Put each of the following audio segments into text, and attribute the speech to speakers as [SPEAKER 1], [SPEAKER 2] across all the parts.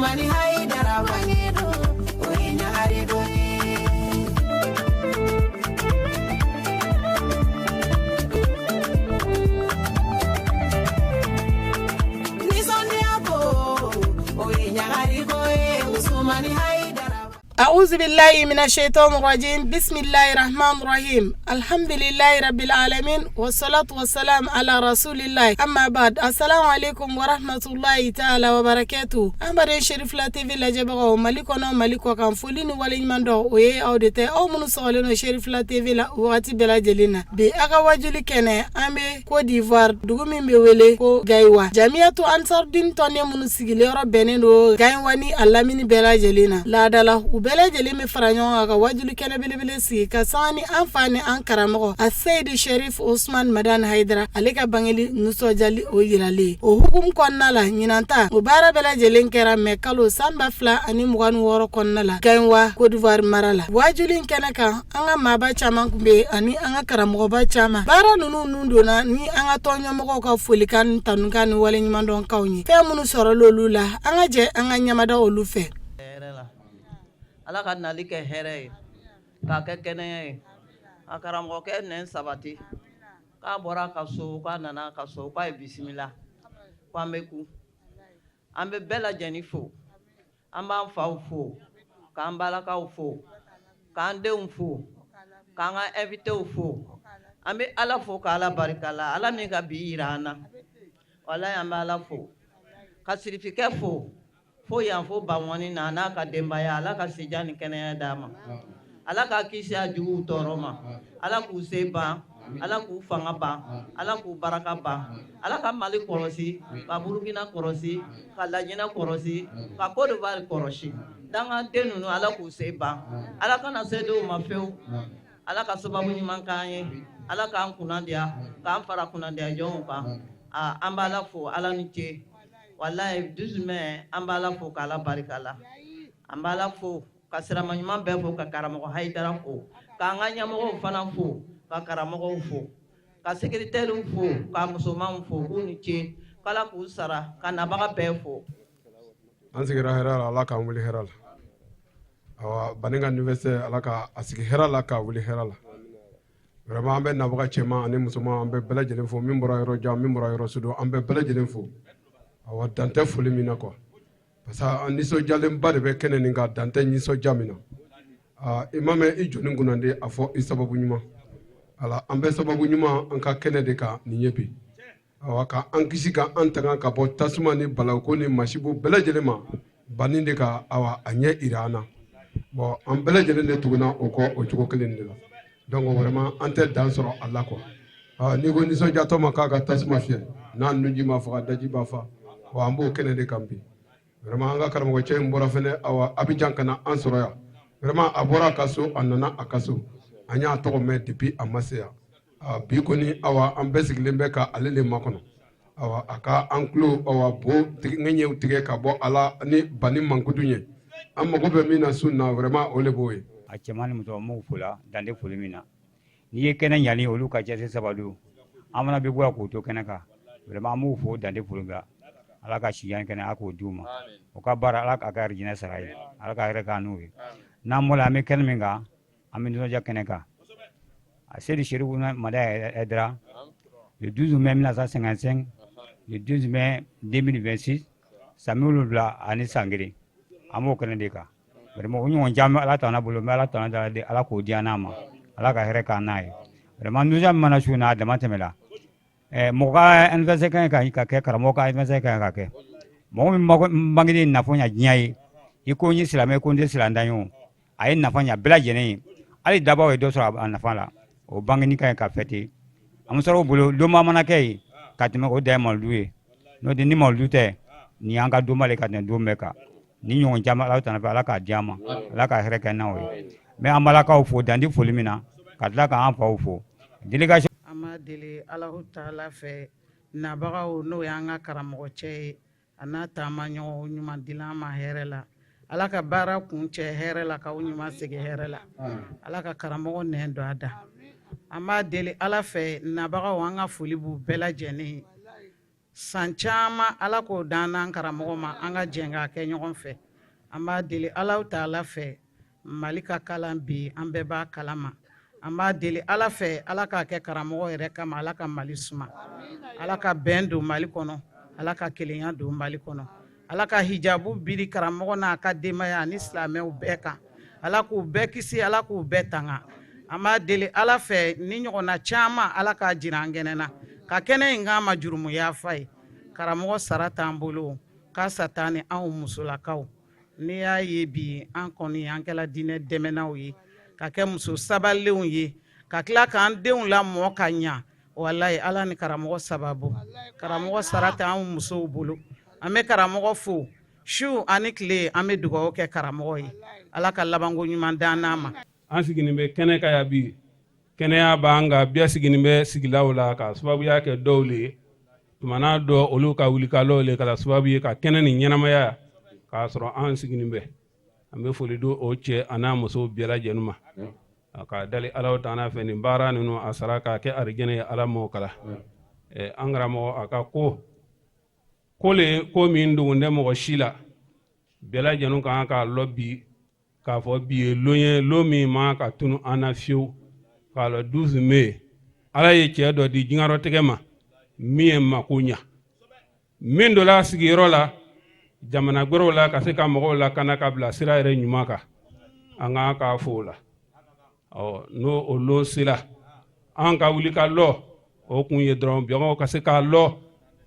[SPEAKER 1] Usumani Hayidara bange don, o ye ɲagare don ye. Nisɔndiya ko, o ye ɲagari ko ye, Usumani Hayidara.
[SPEAKER 2] أعوذ بالله من الشيطان الرجيم، بسم الله الرحمن الرحيم، الحمد لله رب العالمين، والصلاة والسلام على رسول الله، أما بعد، السلام عليكم ورحمة الله تعالى وبركاته. An baden Cherifla TV lajɛbagaw, Mali kɔnɔ, Mali kɔ kan, foli ni waleɲuman dɔn o ye aw de tɛ, aw minnu sɔgɔlen don Cherifla TV la wagati bɛɛ lajɛlen na. Bi a ka wajuli kɛnɛ, an bɛ Côte d'Ivoire, dugu min bɛ wele ko Gayiwa. Jamiyatu Ansardin tɔnden minnu sigilen yɔrɔ bɛnnen don Gayiwa ni a lamini bɛɛ lajɛlen na, laadala u bɛɛ lajɛlen bɛ fara ɲɔgɔn kan ka wajuli kɛnɛ belebele sigi ka sanga ni an fa ni an karamɔgɔ a Seyidi Sherif Osman Madan Hayidara, ale ka bangeli nisɔndiyali o yiralen. O hukumu kɔnɔna la, ɲinan ta o baara bɛɛ lajɛlen kɛra mɛ kalo san 2026 kɔnɔna la, Gayiwa, Côte d'Ivoire mara la. Wajuli kɛnɛ kan, an ka maaba caman tun bɛ ani an ka karamɔgɔba caman. Baara ninnu nun donna ni an ka tɔnɲɛmɔgɔw ka folikan ni tanukan ni waleɲumandɔnkanw ye. Fɛn minnu sɔrɔla olu la, an ka jɛ an ka ɲamada olu fɛ.
[SPEAKER 3] Hɛrɛ la, Ala ka nali kɛ hɛrɛ ye, k'a kɛ kɛnɛya ye, a karamɔgɔkɛ nɛn sabati. K'a bɔra a ka so, k'a nana a ka so, k'a ye bisimila, ko an bɛ ku, an bɛ bɛɛ lajɛlen fo. An b'an faw fo, k'an balakaw fo, k'an denw fo, k'an ka invitéw fo. An bɛ Ala fo k'Ala barika la, Ala min ka bi yira an na. Walayi, an bɛ Ala fo ka sirifikɛ fo fo yan fo Bamɔni na, a n'a ka denbaya. Ala ka sijan ni kɛnɛya d'a ma, Ala k'a kisi a juguw tɔɔrɔ ma, Ala k'u se ban, Ala k'u fanga ban, Ala k'u baraka ban, Ala ka Mali kɔlɔsi, ka Burukina kɔlɔsi, ka Lajinɛ kɔlɔsi, ka Côte d'Ivoire kɔlɔsi. Dangaden ninnu, Ala k'u se ban, Ala kana se denw ma fewu. Ala ka sababu ɲuman k'an ye, Ala k'an kunnadiya, k'an fara kunnadiya jɔnw kan. An b'Ala fo, Ala ni ce. Walayi, 12 mai, an b'Ala fo k'Ala barika la. An b'Ala fo ka sirama ɲuman bɛɛ fo, ka karamɔgɔ Hayidara fo, k'an ka ɲɛmɔgɔw fana fo, ka karamɔgɔw fo, ka secrétaire fo, ka musomanw fo, k'u ni ce, k'Ala k'u sara, ka nabaga bɛɛ fo.
[SPEAKER 4] An sigira hɛrɛ la, Ala k'an wuli hɛrɛ la. Awa, Bani ka anniversaire, Ala ka a sigi hɛrɛ la, k'a wuli hɛrɛ la. Vraiment, an bɛ nabaga cɛman ani musoman, an bɛ bɛɛ lajɛlen fo. Min bɔra yɔrɔ jan, min bɔra yɔrɔ surun, an bɛ bɛɛ lajɛlen fo. Awa, dan tɛ foli min na quoi, parce que an nisɔndiyalenba de bɛ kɛnɛ nin kan, dan tɛ nisɔndiya min na. I ma mɛn i jɔni kunnandi, a fɔ i sababu ɲuman. Ala, an bɛ sababu ɲuman an ka kɛnɛ de kan nin ye bi. Awa, ka an kisi ka an tanga ka bɔ tasuma ni balako ni masibo bɛɛ lajɛlen ma, Bani de ka awa a ɲɛ yira an na. Bon, an bɛɛ lajɛlen de tuguna o kɔ o cogo kelen de la. Donc vraiment, an tɛ dan sɔrɔ a la quoi. N'i ko nisɔndiyatɔ ma k'a ka tasuma fiyɛ, n'a nunji ma faga, daji b'a fa. Wa an b'o kɛnɛ de kan bi. Vraiment, an ka karamɔgɔcɛ in bɔra fɛnɛ awa Abidjan ka na an sɔrɔ yan. Vraiment, a bɔra a ka so, a nana a ka so. An y'a tɔgɔ mɛn depuis a ma se yan. Bi kɔni, awa, an bɛɛ sigilen bɛ ka ale de makɔnɔ. Awa, a ka an tulo awa bo ŋɛɲɛw tigɛ ka bɔ ala ni Bani mankutu ye. An mago bɛ min na su na, vraiment, o de b'o ye.
[SPEAKER 5] A cɛman ni musoman, m'u fo la, dan tɛ foli min na. N'i ye kɛnɛ ɲani, olu ka cɛsiri sabali, an fana bɛ bɔ yan k'u to kɛnɛ kan. Vraiment, an b'u fo, dan tɛ foli min na. Ala ka sijan kɛnɛ, Ala k'o d'u ma. U ka baara, Ala k'a kɛ arijinɛ sara ye, Ala ka hɛrɛ k'an n'u ye. N'an bɔra, an bɛ kɛnɛ min kan, an bɛ nisɔndiya kɛnɛ kan. A Seyidi Serifu Madani Hayidara, le 12 mai 1955, le 12 mai 2026, san 70 ani san kelen, an b'o kɛnɛ de kan. Vraiment, o ɲɔgɔn caman Ala t'an bolo, n bɛ Ala tana Ala k'o di an n'a ma, Ala ka hɛrɛ k'an n'a ye. Vraiment, nisɔndiya min mana su in na, a dama tɛmɛla. Mɔgɔ ka anniversaire kan ka kɛ, karamɔgɔ ka anniversaire kan ka kɛ. Mɔgɔ min bangelen nafa ɲa diɲɛ ye, i ko n ye silamɛ, ko n tɛ silamɛdan ye, o a ye nafa ɲa bɛɛ lajɛlen ye. Hali dabaw ye dɔ sɔrɔ a nafa la. O bangeni ka ɲi ka fêter. An bɛ sɔrɔ o bolo donba mana kɛ yen ka tɛmɛ, o dan ye mawuludu ye. N'o tɛ, ni mawuludu tɛ, nin y'an ka donba le ka tɛmɛ don bɛɛ kan. Ni ɲɔgɔn caman, Ala tana fɛ, Ala k'a di an ma, Ala ka hɛrɛ kɛ n'aw ye. N bɛ an balakaw fo, dan tɛ foli min na, ka tila k'an faw fo, délégation.
[SPEAKER 2] An b'a deli Alahu taala fɛ, nabagaw, n'o y'an ka karamɔgɔ cɛ ye, a n'a taama ɲɔgɔn ɲuman dila an ma hɛrɛ la. Ala ka baara kun cɛ hɛrɛ la, k'aw ɲuman segin hɛrɛ la. Ala ka karamɔgɔ nɛn don a da. An b'a deli Ala fɛ, nabagaw, an ka foli b'u bɛɛ lajɛlen ye.
[SPEAKER 6] San caman, Ala k'o d'an n'an karamɔgɔ ma, an ka jɛn k'a kɛ ɲɔgɔn fɛ. An b'a deli Ala taala fɛ, Mali ka kalan bi, an bɛɛ b'a kalama. An b'a deli Ala fɛ, Ala k'a kɛ karamɔgɔ yɛrɛ kama. Ala ka Mali suma, Ala ka bɛn don Mali kɔnɔ, Ala ka kelenya don Mali kɔnɔ, Ala ka hijabu biri karamɔgɔ n'a ka denbaya ani silamɛw bɛɛ kan. Ala k'u bɛɛ kisi, Ala k'u bɛɛ tanga. An b'a deli Ala fɛ, ni ɲɔgɔnna caman, Ala k'a jira an kɛnɛ na, ka kɛnɛ in k'an ma jurumu yafa ye. Karamɔgɔ sara t'an bolo k'a sa ni anw musolakaw. N'i y'a ye bi, an kɔni an kɛla diinɛ dɛmɛnaw ye, ka kɛ muso sabalilenw ye, ka tila k'an denw lamɔ ka ɲa, walayi, Ala ni karamɔgɔ sababu. Karamɔgɔ sara tɛ anw musow bolo. An bɛ karamɔgɔ fo su ani tile, an bɛ dugawu kɛ karamɔgɔ ye. Ala ka labanko ɲuman d'an n'a ma.
[SPEAKER 7] An sigilen bɛ kɛnɛ kan yan bi. Kɛnɛya b'an kan, bɛɛ sigilen bɛ sigilaw la ka sababuya kɛ dɔw le ye. Tumana dɔ, olu ka wulikalɔw le kɛra sababu ye ka kɛnɛ nin ɲɛnamaya k'a sɔrɔ an sigilen bɛ. An bɛ foli di o cɛ a n'a muso bɛɛ lajɛlen ma k'a dali Ala taala fɛ, nin baara ninnu a sara k'a kɛ arijɛnɛ ye, Ala m'o kala. An karamɔgɔ a ka ko ko le ko min dogon tɛ mɔgɔ si la, bɛɛ lajɛlen kan k'a lɔn bi k'a fɔ bi ye lon ye, lon min man ka tunu an na fiyewu, k'a lɔn 12 mai, Ala ye cɛ dɔ di diɲɛrɔtigɛ ma min ye mako ɲa, min donna a sigiyɔrɔ la jamana gbɛrɛw la ka se ka mɔgɔw lakana ka bila sira yɛrɛ ɲuman kan. An k'an k'a fo o la. Ɔ, n'o o lon sera, an ka wuli ka lɔ, o kun ye dɔrɔn bɛnbaw ka se k'a lɔ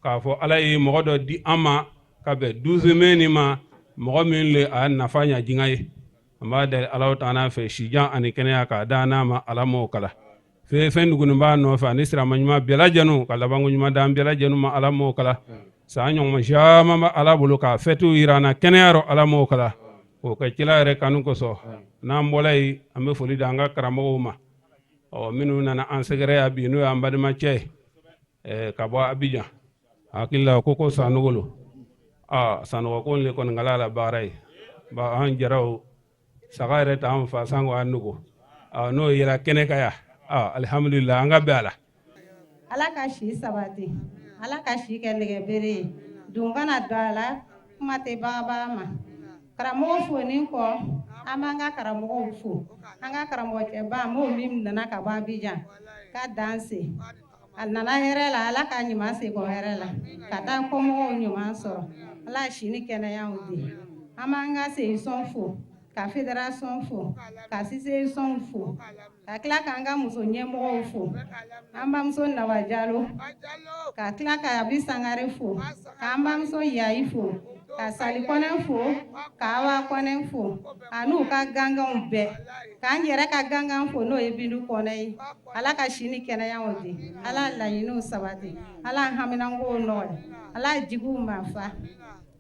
[SPEAKER 7] k'a fɔ Ala ye mɔgɔ dɔ di an ma ka bɛn 12 mai nin ma, mɔgɔ min le a nafa ɲa diɲɛ ye. An b'a deli Ala taala fɛ, sijan ani kɛnɛya k'a da n'a ma, Ala m'o kala. Fɛn fɛn dugunin b'a nɔfɛ ani sirama ɲuman bɛɛ lajɛlen, ka labanko ɲuman d'an bɛɛ lajɛlen ma, Ala m'o kala. San ɲɔgɔn caman bɛ Ala bolo k'a fɛtiw yira an na kɛnɛya rɔ, Ala m'o kala, k'o kɛ cila yɛrɛ kanu kosɔn. N'an bɔla yen, an bɛ foli di an ka karamɔgɔw ma, ɔ, minnu nana an sɛgɛrɛ yan bi, n'o y'an balimacɛ ye ka bɔ Abijan. Hakili la ko Sanogo lo. Aa, Sanogo ko le kɔni kɛla la baara ye ba an jaraw saga yɛrɛ t'an fa sanko an nugu n'o yɛrɛ kɛnɛ kan yan. Alihamudulila, an ka bɛn a la.
[SPEAKER 8] Ala ka si sabati, Ala ka si kɛ nɛgɛbere ye, dun kana don a la, kuma tɛ bagabaga ma. Karamɔgɔ fonin kɔ, an b'an ka karamɔgɔw fo. An ka karamɔgɔcɛba m'o min nana ka bɔ Abijan ka danse, a nana hɛrɛ la, Ala ka ɲuman segin hɛrɛ la, ka taa kɔmɔgɔw ɲuman sɔrɔ. Ala si ni kɛnɛyaw di. An b'an ka section fo, ka fédération fo, ka sisesɔnw fo, ka tila k'an ka muso ɲɛmɔgɔw fo, an bamuso Nawa Jalo, ka tila ka Abi Sangare fo, k'an bamuso Yayi fo, ka Sali Kɔnɛ fo, ka Awa Kɔnɛ fo, an'u ka ganganw bɛɛ, k'an yɛrɛ ka gangan fo, n'o ye Bintu Kɔnɛ ye. Ala ka si ni kɛnɛyaw di, Ala laɲiniw sabati, Ala haminankow nɔgɔya, Ala jigiw mafa.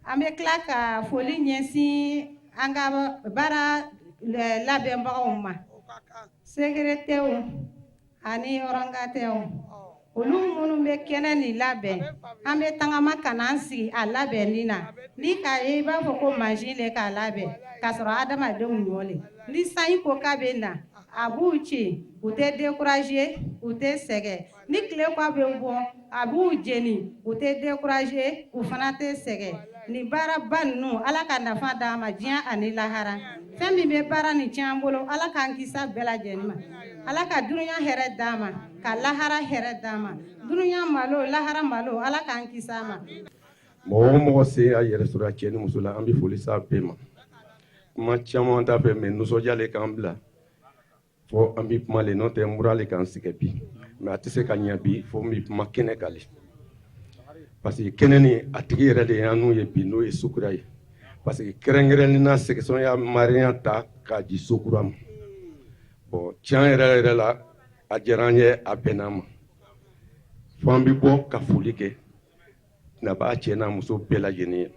[SPEAKER 8] An bɛ tila ka foli ɲɛsin an ka baara labɛnbagaw ma, secrétaires ani organisateurs, olu minnu bɛ kɛnɛ nin labɛn. An bɛ tagama ka na an sigi a labɛnni na, ni k'a ye i b'a fɔ ko mansin le k'a labɛn, k'a sɔrɔ adamadenw ɲɔ le. Ni sanji ko k'a bɛ na, a b'u ci, u tɛ décourager, u tɛ sɛgɛn. Ni tile k'a bɛ bɔ, a b'u jeni, u tɛ décourager, u fana tɛ sɛgɛn. Nin baaraba ninnu, Ala ka nafa d'an ma diɲɛ ani lahara. Fɛn min bɛ baara nin tiɲɛ an bolo, Ala k'an kisi a bɛɛ lajɛlen ma. Ala ka dunuya hɛrɛ d'an ma, ka lahara hɛrɛ d'an ma. Dunuya malo, lahara malo, Ala k'an kisi a ma.
[SPEAKER 9] Mɔgɔ o mɔgɔ se y'a yɛrɛ sɔrɔ cɛ ni muso la, an bɛ foli s'a bɛɛ ma. Kuma caman t'a fɛ, mais nisɔndiya le k'an bila fɔ an bɛ kuma le, n'o tɛ n bɔra le k'an sɛgɛn bi, mais a tɛ se ka ɲɛ bi fo n bɛ kuma kɛnɛ kan le, parce que kɛnɛ nin a tigi yɛrɛ de y'an n'u ye bi, n'o ye Sokura ye, parce que kɛrɛnkɛrɛnnen na section ya marraine ta k'a di Sokura ma. Bon, tiɲɛ yɛrɛ yɛrɛ la, a diyara an ye, a bɛnna an ma, fo an bɛ bɔ ka foli kɛ nabaa cɛ n'a muso bɛɛ lajɛlen ye.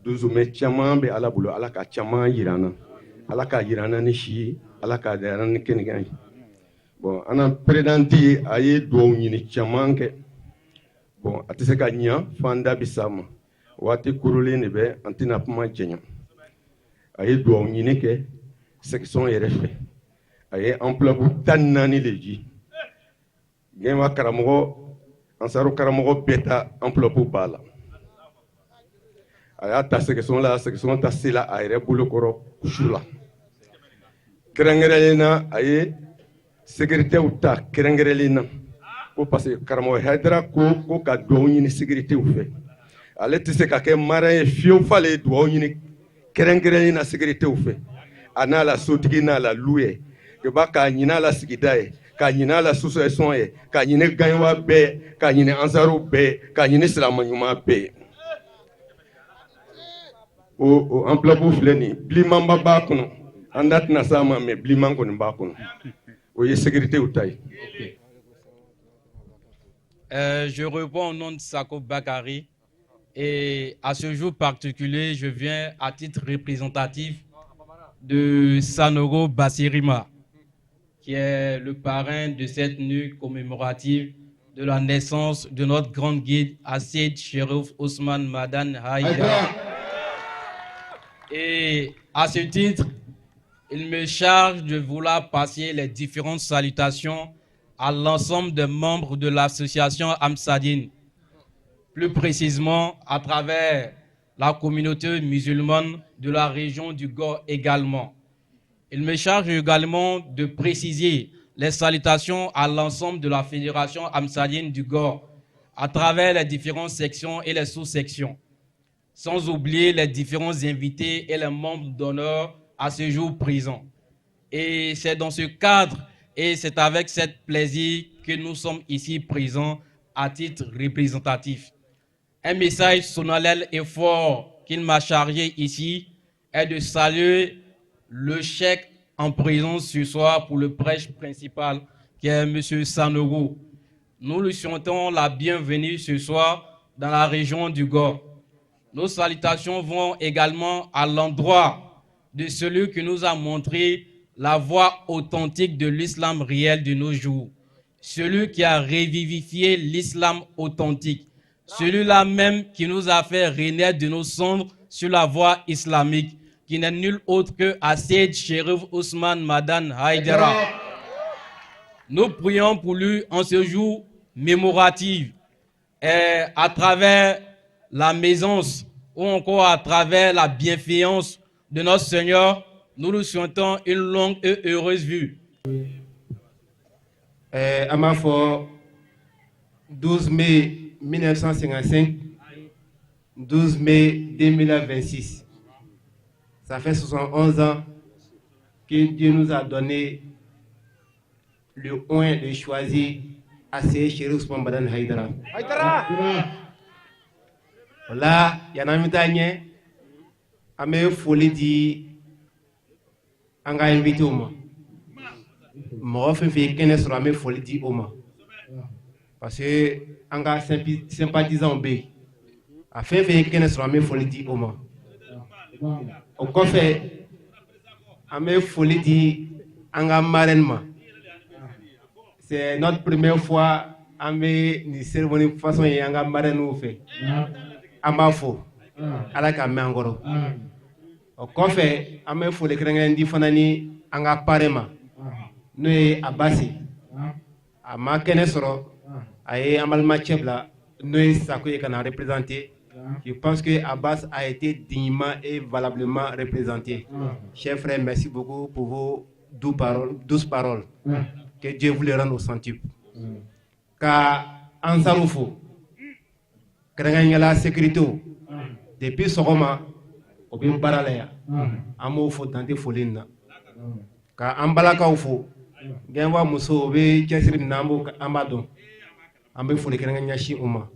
[SPEAKER 9] Dusumɛ caman bɛ Ala bolo, Ala ka caman yira an na, Ala ka yira an na ni si ye, Ala ka yira an na ni kɛnɛya ye. Bon, an na présidente, a ye dugawu ɲini caman kɛ. Bon, a tɛ se ka ɲɛ f'an da bɛ s'a ma. Waati korolen de bɛ, an tɛna kuma janya. A ye dugawu ɲini kɛ section yɛrɛ fɛ, a ye enveloppe 14 de di. Gɛnwa karamɔgɔ Ansaru karamɔgɔ bɛɛ ta enveloppe b'a la. A y'a ta sɛgɛsɔn la, sɛgɛsɔn ta sela a yɛrɛ bolo kɔrɔ su la. Kɛrɛnkɛrɛnlen na, a ye sécuritéw ta kɛrɛnkɛrɛnlen na ko parce que karamɔgɔ Hayidara ko ka dugawu ɲini sécuritéw fɛ. Ale tɛ se ka kɛ marraine ye fiyewu f'ale ye dugawu ɲini kɛrɛnkɛrɛnlen na sécuritéw fɛ, a n'a la sotigi n'a la lu ye ba, k'a ɲini a la sigida ye, k'a ɲini a la association ye, k'a ɲini Gagnoa bɛɛ, k'a ɲini ansaru bɛɛ, k'a ɲini silamɛ ɲuman bɛɛ. O enveloppe filɛ nin, bilenmanba b'a kɔnɔ, an da tɛna s'a ma, mais bilenman kɔni b'a kɔnɔ, o ye sécuritéw ta ye.
[SPEAKER 10] Je réponds au nom de Sako Bakari et à ce jour particulier, je viens à titre représentatif de Sanogo Bassirima, qui est le parrain de cette nuit commémorative de la naissance de notre grand guide Assid Chérif Ousmane Madani Haïdara. Et à ce titre, il me charge de vouloir passer les différentes salutations à l'ensemble des membres de l'association Amsadine, plus précisément à travers la communauté musulmane de la région du Gor également. Il me charge également de préciser les salutations à l'ensemble de la fédération Amsadine du Gor, à travers les différentes sections et les sous-sections, sans oublier les différents invités et les membres d'honneur à ce jour présent. Et c'est dans ce cadre et c'est avec cette plaisir que nous sommes ici présents à titre représentatif. Un message solennel et fort qu'il m'a chargé ici est de saluer le cheikh en présence ce soir pour le prêche principal qui est M. Sanogo. Nous lui souhaitons la bienvenue ce soir dans la région du Gor. Nos salutations vont également à l'endroit de celui qui nous a montré la voie authentique de l'islam réel de nos jours. Celui qui a revivifié l'islam authentique. Celui-là même qui nous a fait renaître de nos cendres sur la voie islamique, qui n'est nul autre que Assid Chérif Ousmane Madani Haïdara. Nous prions pour lui en ce jour mémoratif et à travers la maisance ou encore à travers la bienveillance de notre Seigneur, nous lui souhaitons une longue et heureuse vie.
[SPEAKER 11] An b'a fɔ 12 mai 1955, 12 mai 2026. Ça fait 71 ans que Dieu nous a donné le oint de choisir Assid Chérif Ousmane Madani Haïdara. O la, yanni an bɛ taa ɲɛ, an bɛ foli di an ka invité ma. Mɔgɔ fɛn fɛn ye kɛnɛ sɔrɔ, an bɛ foli di o ma. Parce que an ka sympathisants bɛ yen. A fɛn fɛn ye kɛnɛ sɔrɔ, an bɛ foli di o ma. O kɔfɛ, an bɛ foli di an ka marraine ma. C'est notre première fois an bɛ nin cérémonie façon ye an ka marraine fɛ. An b'a fo. Ala k'a mɛn an kɔrɔ. O kɔfɛ, an bɛ foli kɛrɛnkɛrɛn di fana ni an ka parrain ma, n'o ye Abasi. A ma kɛnɛ sɔrɔ, a ye an balimacɛ bila, n'o ye Sako ye, ka na représenter. Je pense que Abbas a été dignement et valablement représenté. Chers frères, merci beaucoup pour vos douces paroles, douces paroles. Que Dieu vous les rende au centuple. Ka Ansaru fo, kɛrɛnkɛrɛnnenya la sécurité, depuis sɔgɔma o bɛ baara la yan, an b'o fo dan tɛ foli in na. Ka an balakaw fo, Gɛnwa muso, o bɛ cɛsiri min na, an b'a dɔn, an bɛ foli kɛrɛnkɛrɛn ɲɛsin u ma.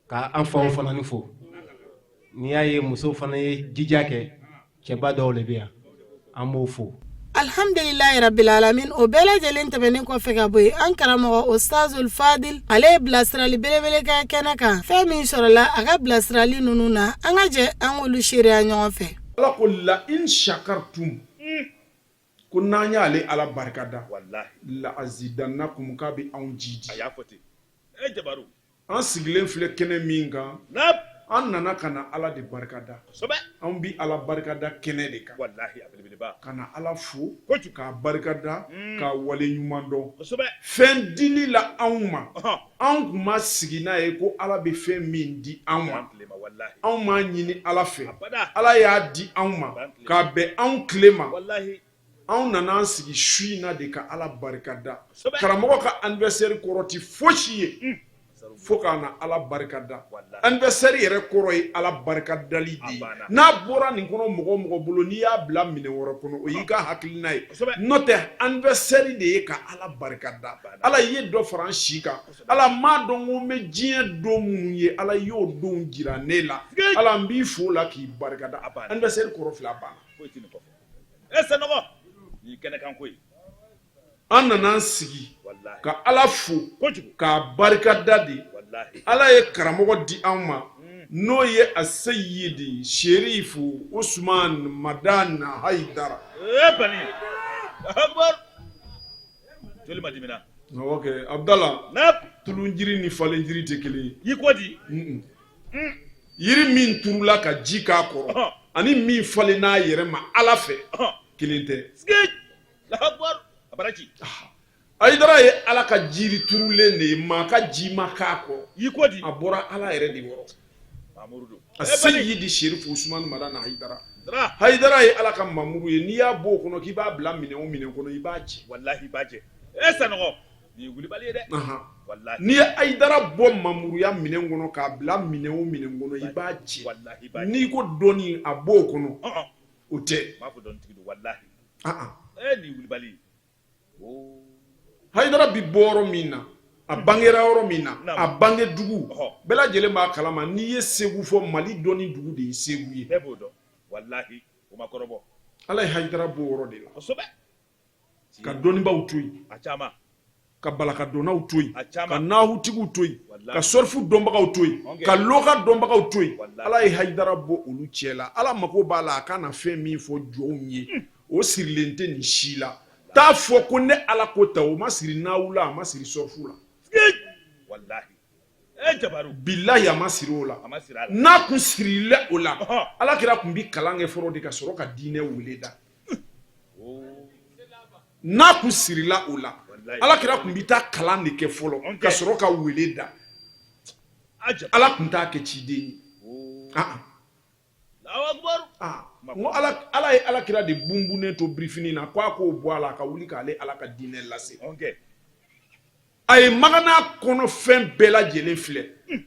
[SPEAKER 11] Ka an faw fana ni fo, n'i y'a ye muso fana ye jija kɛ, cɛba dɔw de bɛ yan, an b'o fo.
[SPEAKER 2] Alhamdulilayi rabbil alamin. O bɛɛ lajɛlen tɛmɛnen kɔfɛ ka bɔ yen, an karamɔgɔ Ostazul Fadil, ale ye bilasirali belebele kɛ kɛnɛ kan. Fɛn min sɔrɔla a ka bilasirali ninnu na, an ka jɛ an k'olu seereya ɲɔgɔn fɛ.
[SPEAKER 12] Ala ko la in shakartum, ko n'an y'ale Ala barika da, la azidannakum, k'a bɛ anw jidi.
[SPEAKER 13] A y'a fɔ ten, e jabaru.
[SPEAKER 12] An sigilen filɛ kɛnɛ min kan, An nana ka na Ala de barikada. Anw bi Ala barikada kɛnɛ de kan.
[SPEAKER 13] Walahi, a belebeleba.
[SPEAKER 12] Ka na Ala fo. Kojugu. K'a barikada. K'a wale ɲuman dɔn.
[SPEAKER 13] Kosɛbɛ.
[SPEAKER 12] Fɛn dili la anw ma. Anw tun ma sigi n'a ye ko Ala bɛ fɛn min di anw ma. Anw m'a ɲini Ala fɛ.
[SPEAKER 13] Abada.
[SPEAKER 12] Ala y'a di anw ma. K'a bɛn anw tile ma.
[SPEAKER 13] Walahi.
[SPEAKER 12] Anw nana an sigi su in na de ka Ala barikada. Karamɔgɔ ka anniversaire kɔrɔ tɛ fosi ye hmm. fo ka na Ala barikada. Anniversaire yɛrɛ kɔrɔ ye Ala barikadali de ye. N'a bɔra nin kɔnɔ mɔgɔ o mɔgɔ bolo n'i y'a bila minɛn wɛrɛ kɔnɔ o y'i ka hakilina ye. N'o tɛ anniversaire de ye ka Ala barikada. Ala ye dɔ fara an si kan. Ala m'a dɔn ko n bɛ diɲɛ don minnu ye Ala y'o donw jira ne la. Ala n b'i fo o la k'i barikada. Anniversaire kɔrɔ filɛ a banna.
[SPEAKER 13] E Sanɔgɔ nin kɛnɛ kan ko ye.
[SPEAKER 12] An nana an sigi ka Ala fo k'a barikada de Ala ye karamɔgɔ di an ma hmm. n'o ye Aseyidi Serifu Usumani Madani Hayidara.
[SPEAKER 13] Ee bani akbar joli ma dimina.
[SPEAKER 12] Ok Abudala tulunjiri ni falenjiri tɛ kelen
[SPEAKER 13] ye. I ko di.
[SPEAKER 12] Yiri min turula ka ji k'a kɔrɔ ani min falen n'a yɛrɛ ma Ala fɛ kelen tɛ. Hayidara ye Ala ka jiri turulen de ye maa ka ji ma k'a kɔrɔ.
[SPEAKER 13] I ko di.
[SPEAKER 12] A bɔra Ala yɛrɛ de yɔrɔ. Aseyidi Serifu Usumani Madani Hayidara. Hayidara ye Ala ka mamuru ye n'i y'a bɔ o kɔnɔ k'i b'a bila minɛn o minɛn kɔnɔ i b'a jɛ.
[SPEAKER 13] Walahi i b'a jɛ. E Sanɔgɔ. Nin ye wulibali ye dɛ.
[SPEAKER 12] N'i ye Hayidara bɔ mamuruya minɛn kɔnɔ k'a bila minɛn o minɛn kɔnɔ i b'a jɛ. N'i ko dɔnni a b'o kɔnɔ o tɛ.
[SPEAKER 13] N b'a fɔ dɔnnitigi don walahi. Ee nin ye wulibali ye.
[SPEAKER 12] Hayidara bi bɔ yɔrɔ min na a bangera yɔrɔ min na a bange dugu bɛɛ lajɛlen b'a kalama n'i ye Segu fɔ Mali dɔnni dugu de ye Segu ye.
[SPEAKER 13] Bɛɛ b'o dɔn walahi o ma kɔrɔbɔ.
[SPEAKER 12] Ala ye Hayidara bɔ o yɔrɔ de la.
[SPEAKER 13] Kosɛbɛ.
[SPEAKER 12] Ka dɔnnibaaw to yen ka balakadɔnnaw to yen ka nahutigiw to yen ka sɔrifu dɔnbagaw to yen ka loka dɔnbagaw to yen ala ye hayidara bɔ olu cɛ la ala mako b'a la a ka na fɛn min fɔ jɔnw ye hmm. o sirilen tɛ nin si la t'a fɔ ko ne ala ko ta o ma siri nahu la a ma siri sɔrifu la bilahi a ma siri o la n'a kun sirila o la ala kira kun bi kalan kɛ fɔlɔ de ka sɔrɔ ka diinɛ wele da n'a kun sirila o la ala kira kun bɛ taa kalan de kɛ fɔlɔ ka sɔrɔ ka wele da ala kun t'a kɛ ciden ye ah, ah. n ko ala ye ala kira de bunbunnen to birifini na ko a k'o bɔ a la a ka wuli k'ale ala ka diinɛ lase a ye magana kɔnɔ fɛn bɛɛ lajɛlen filɛ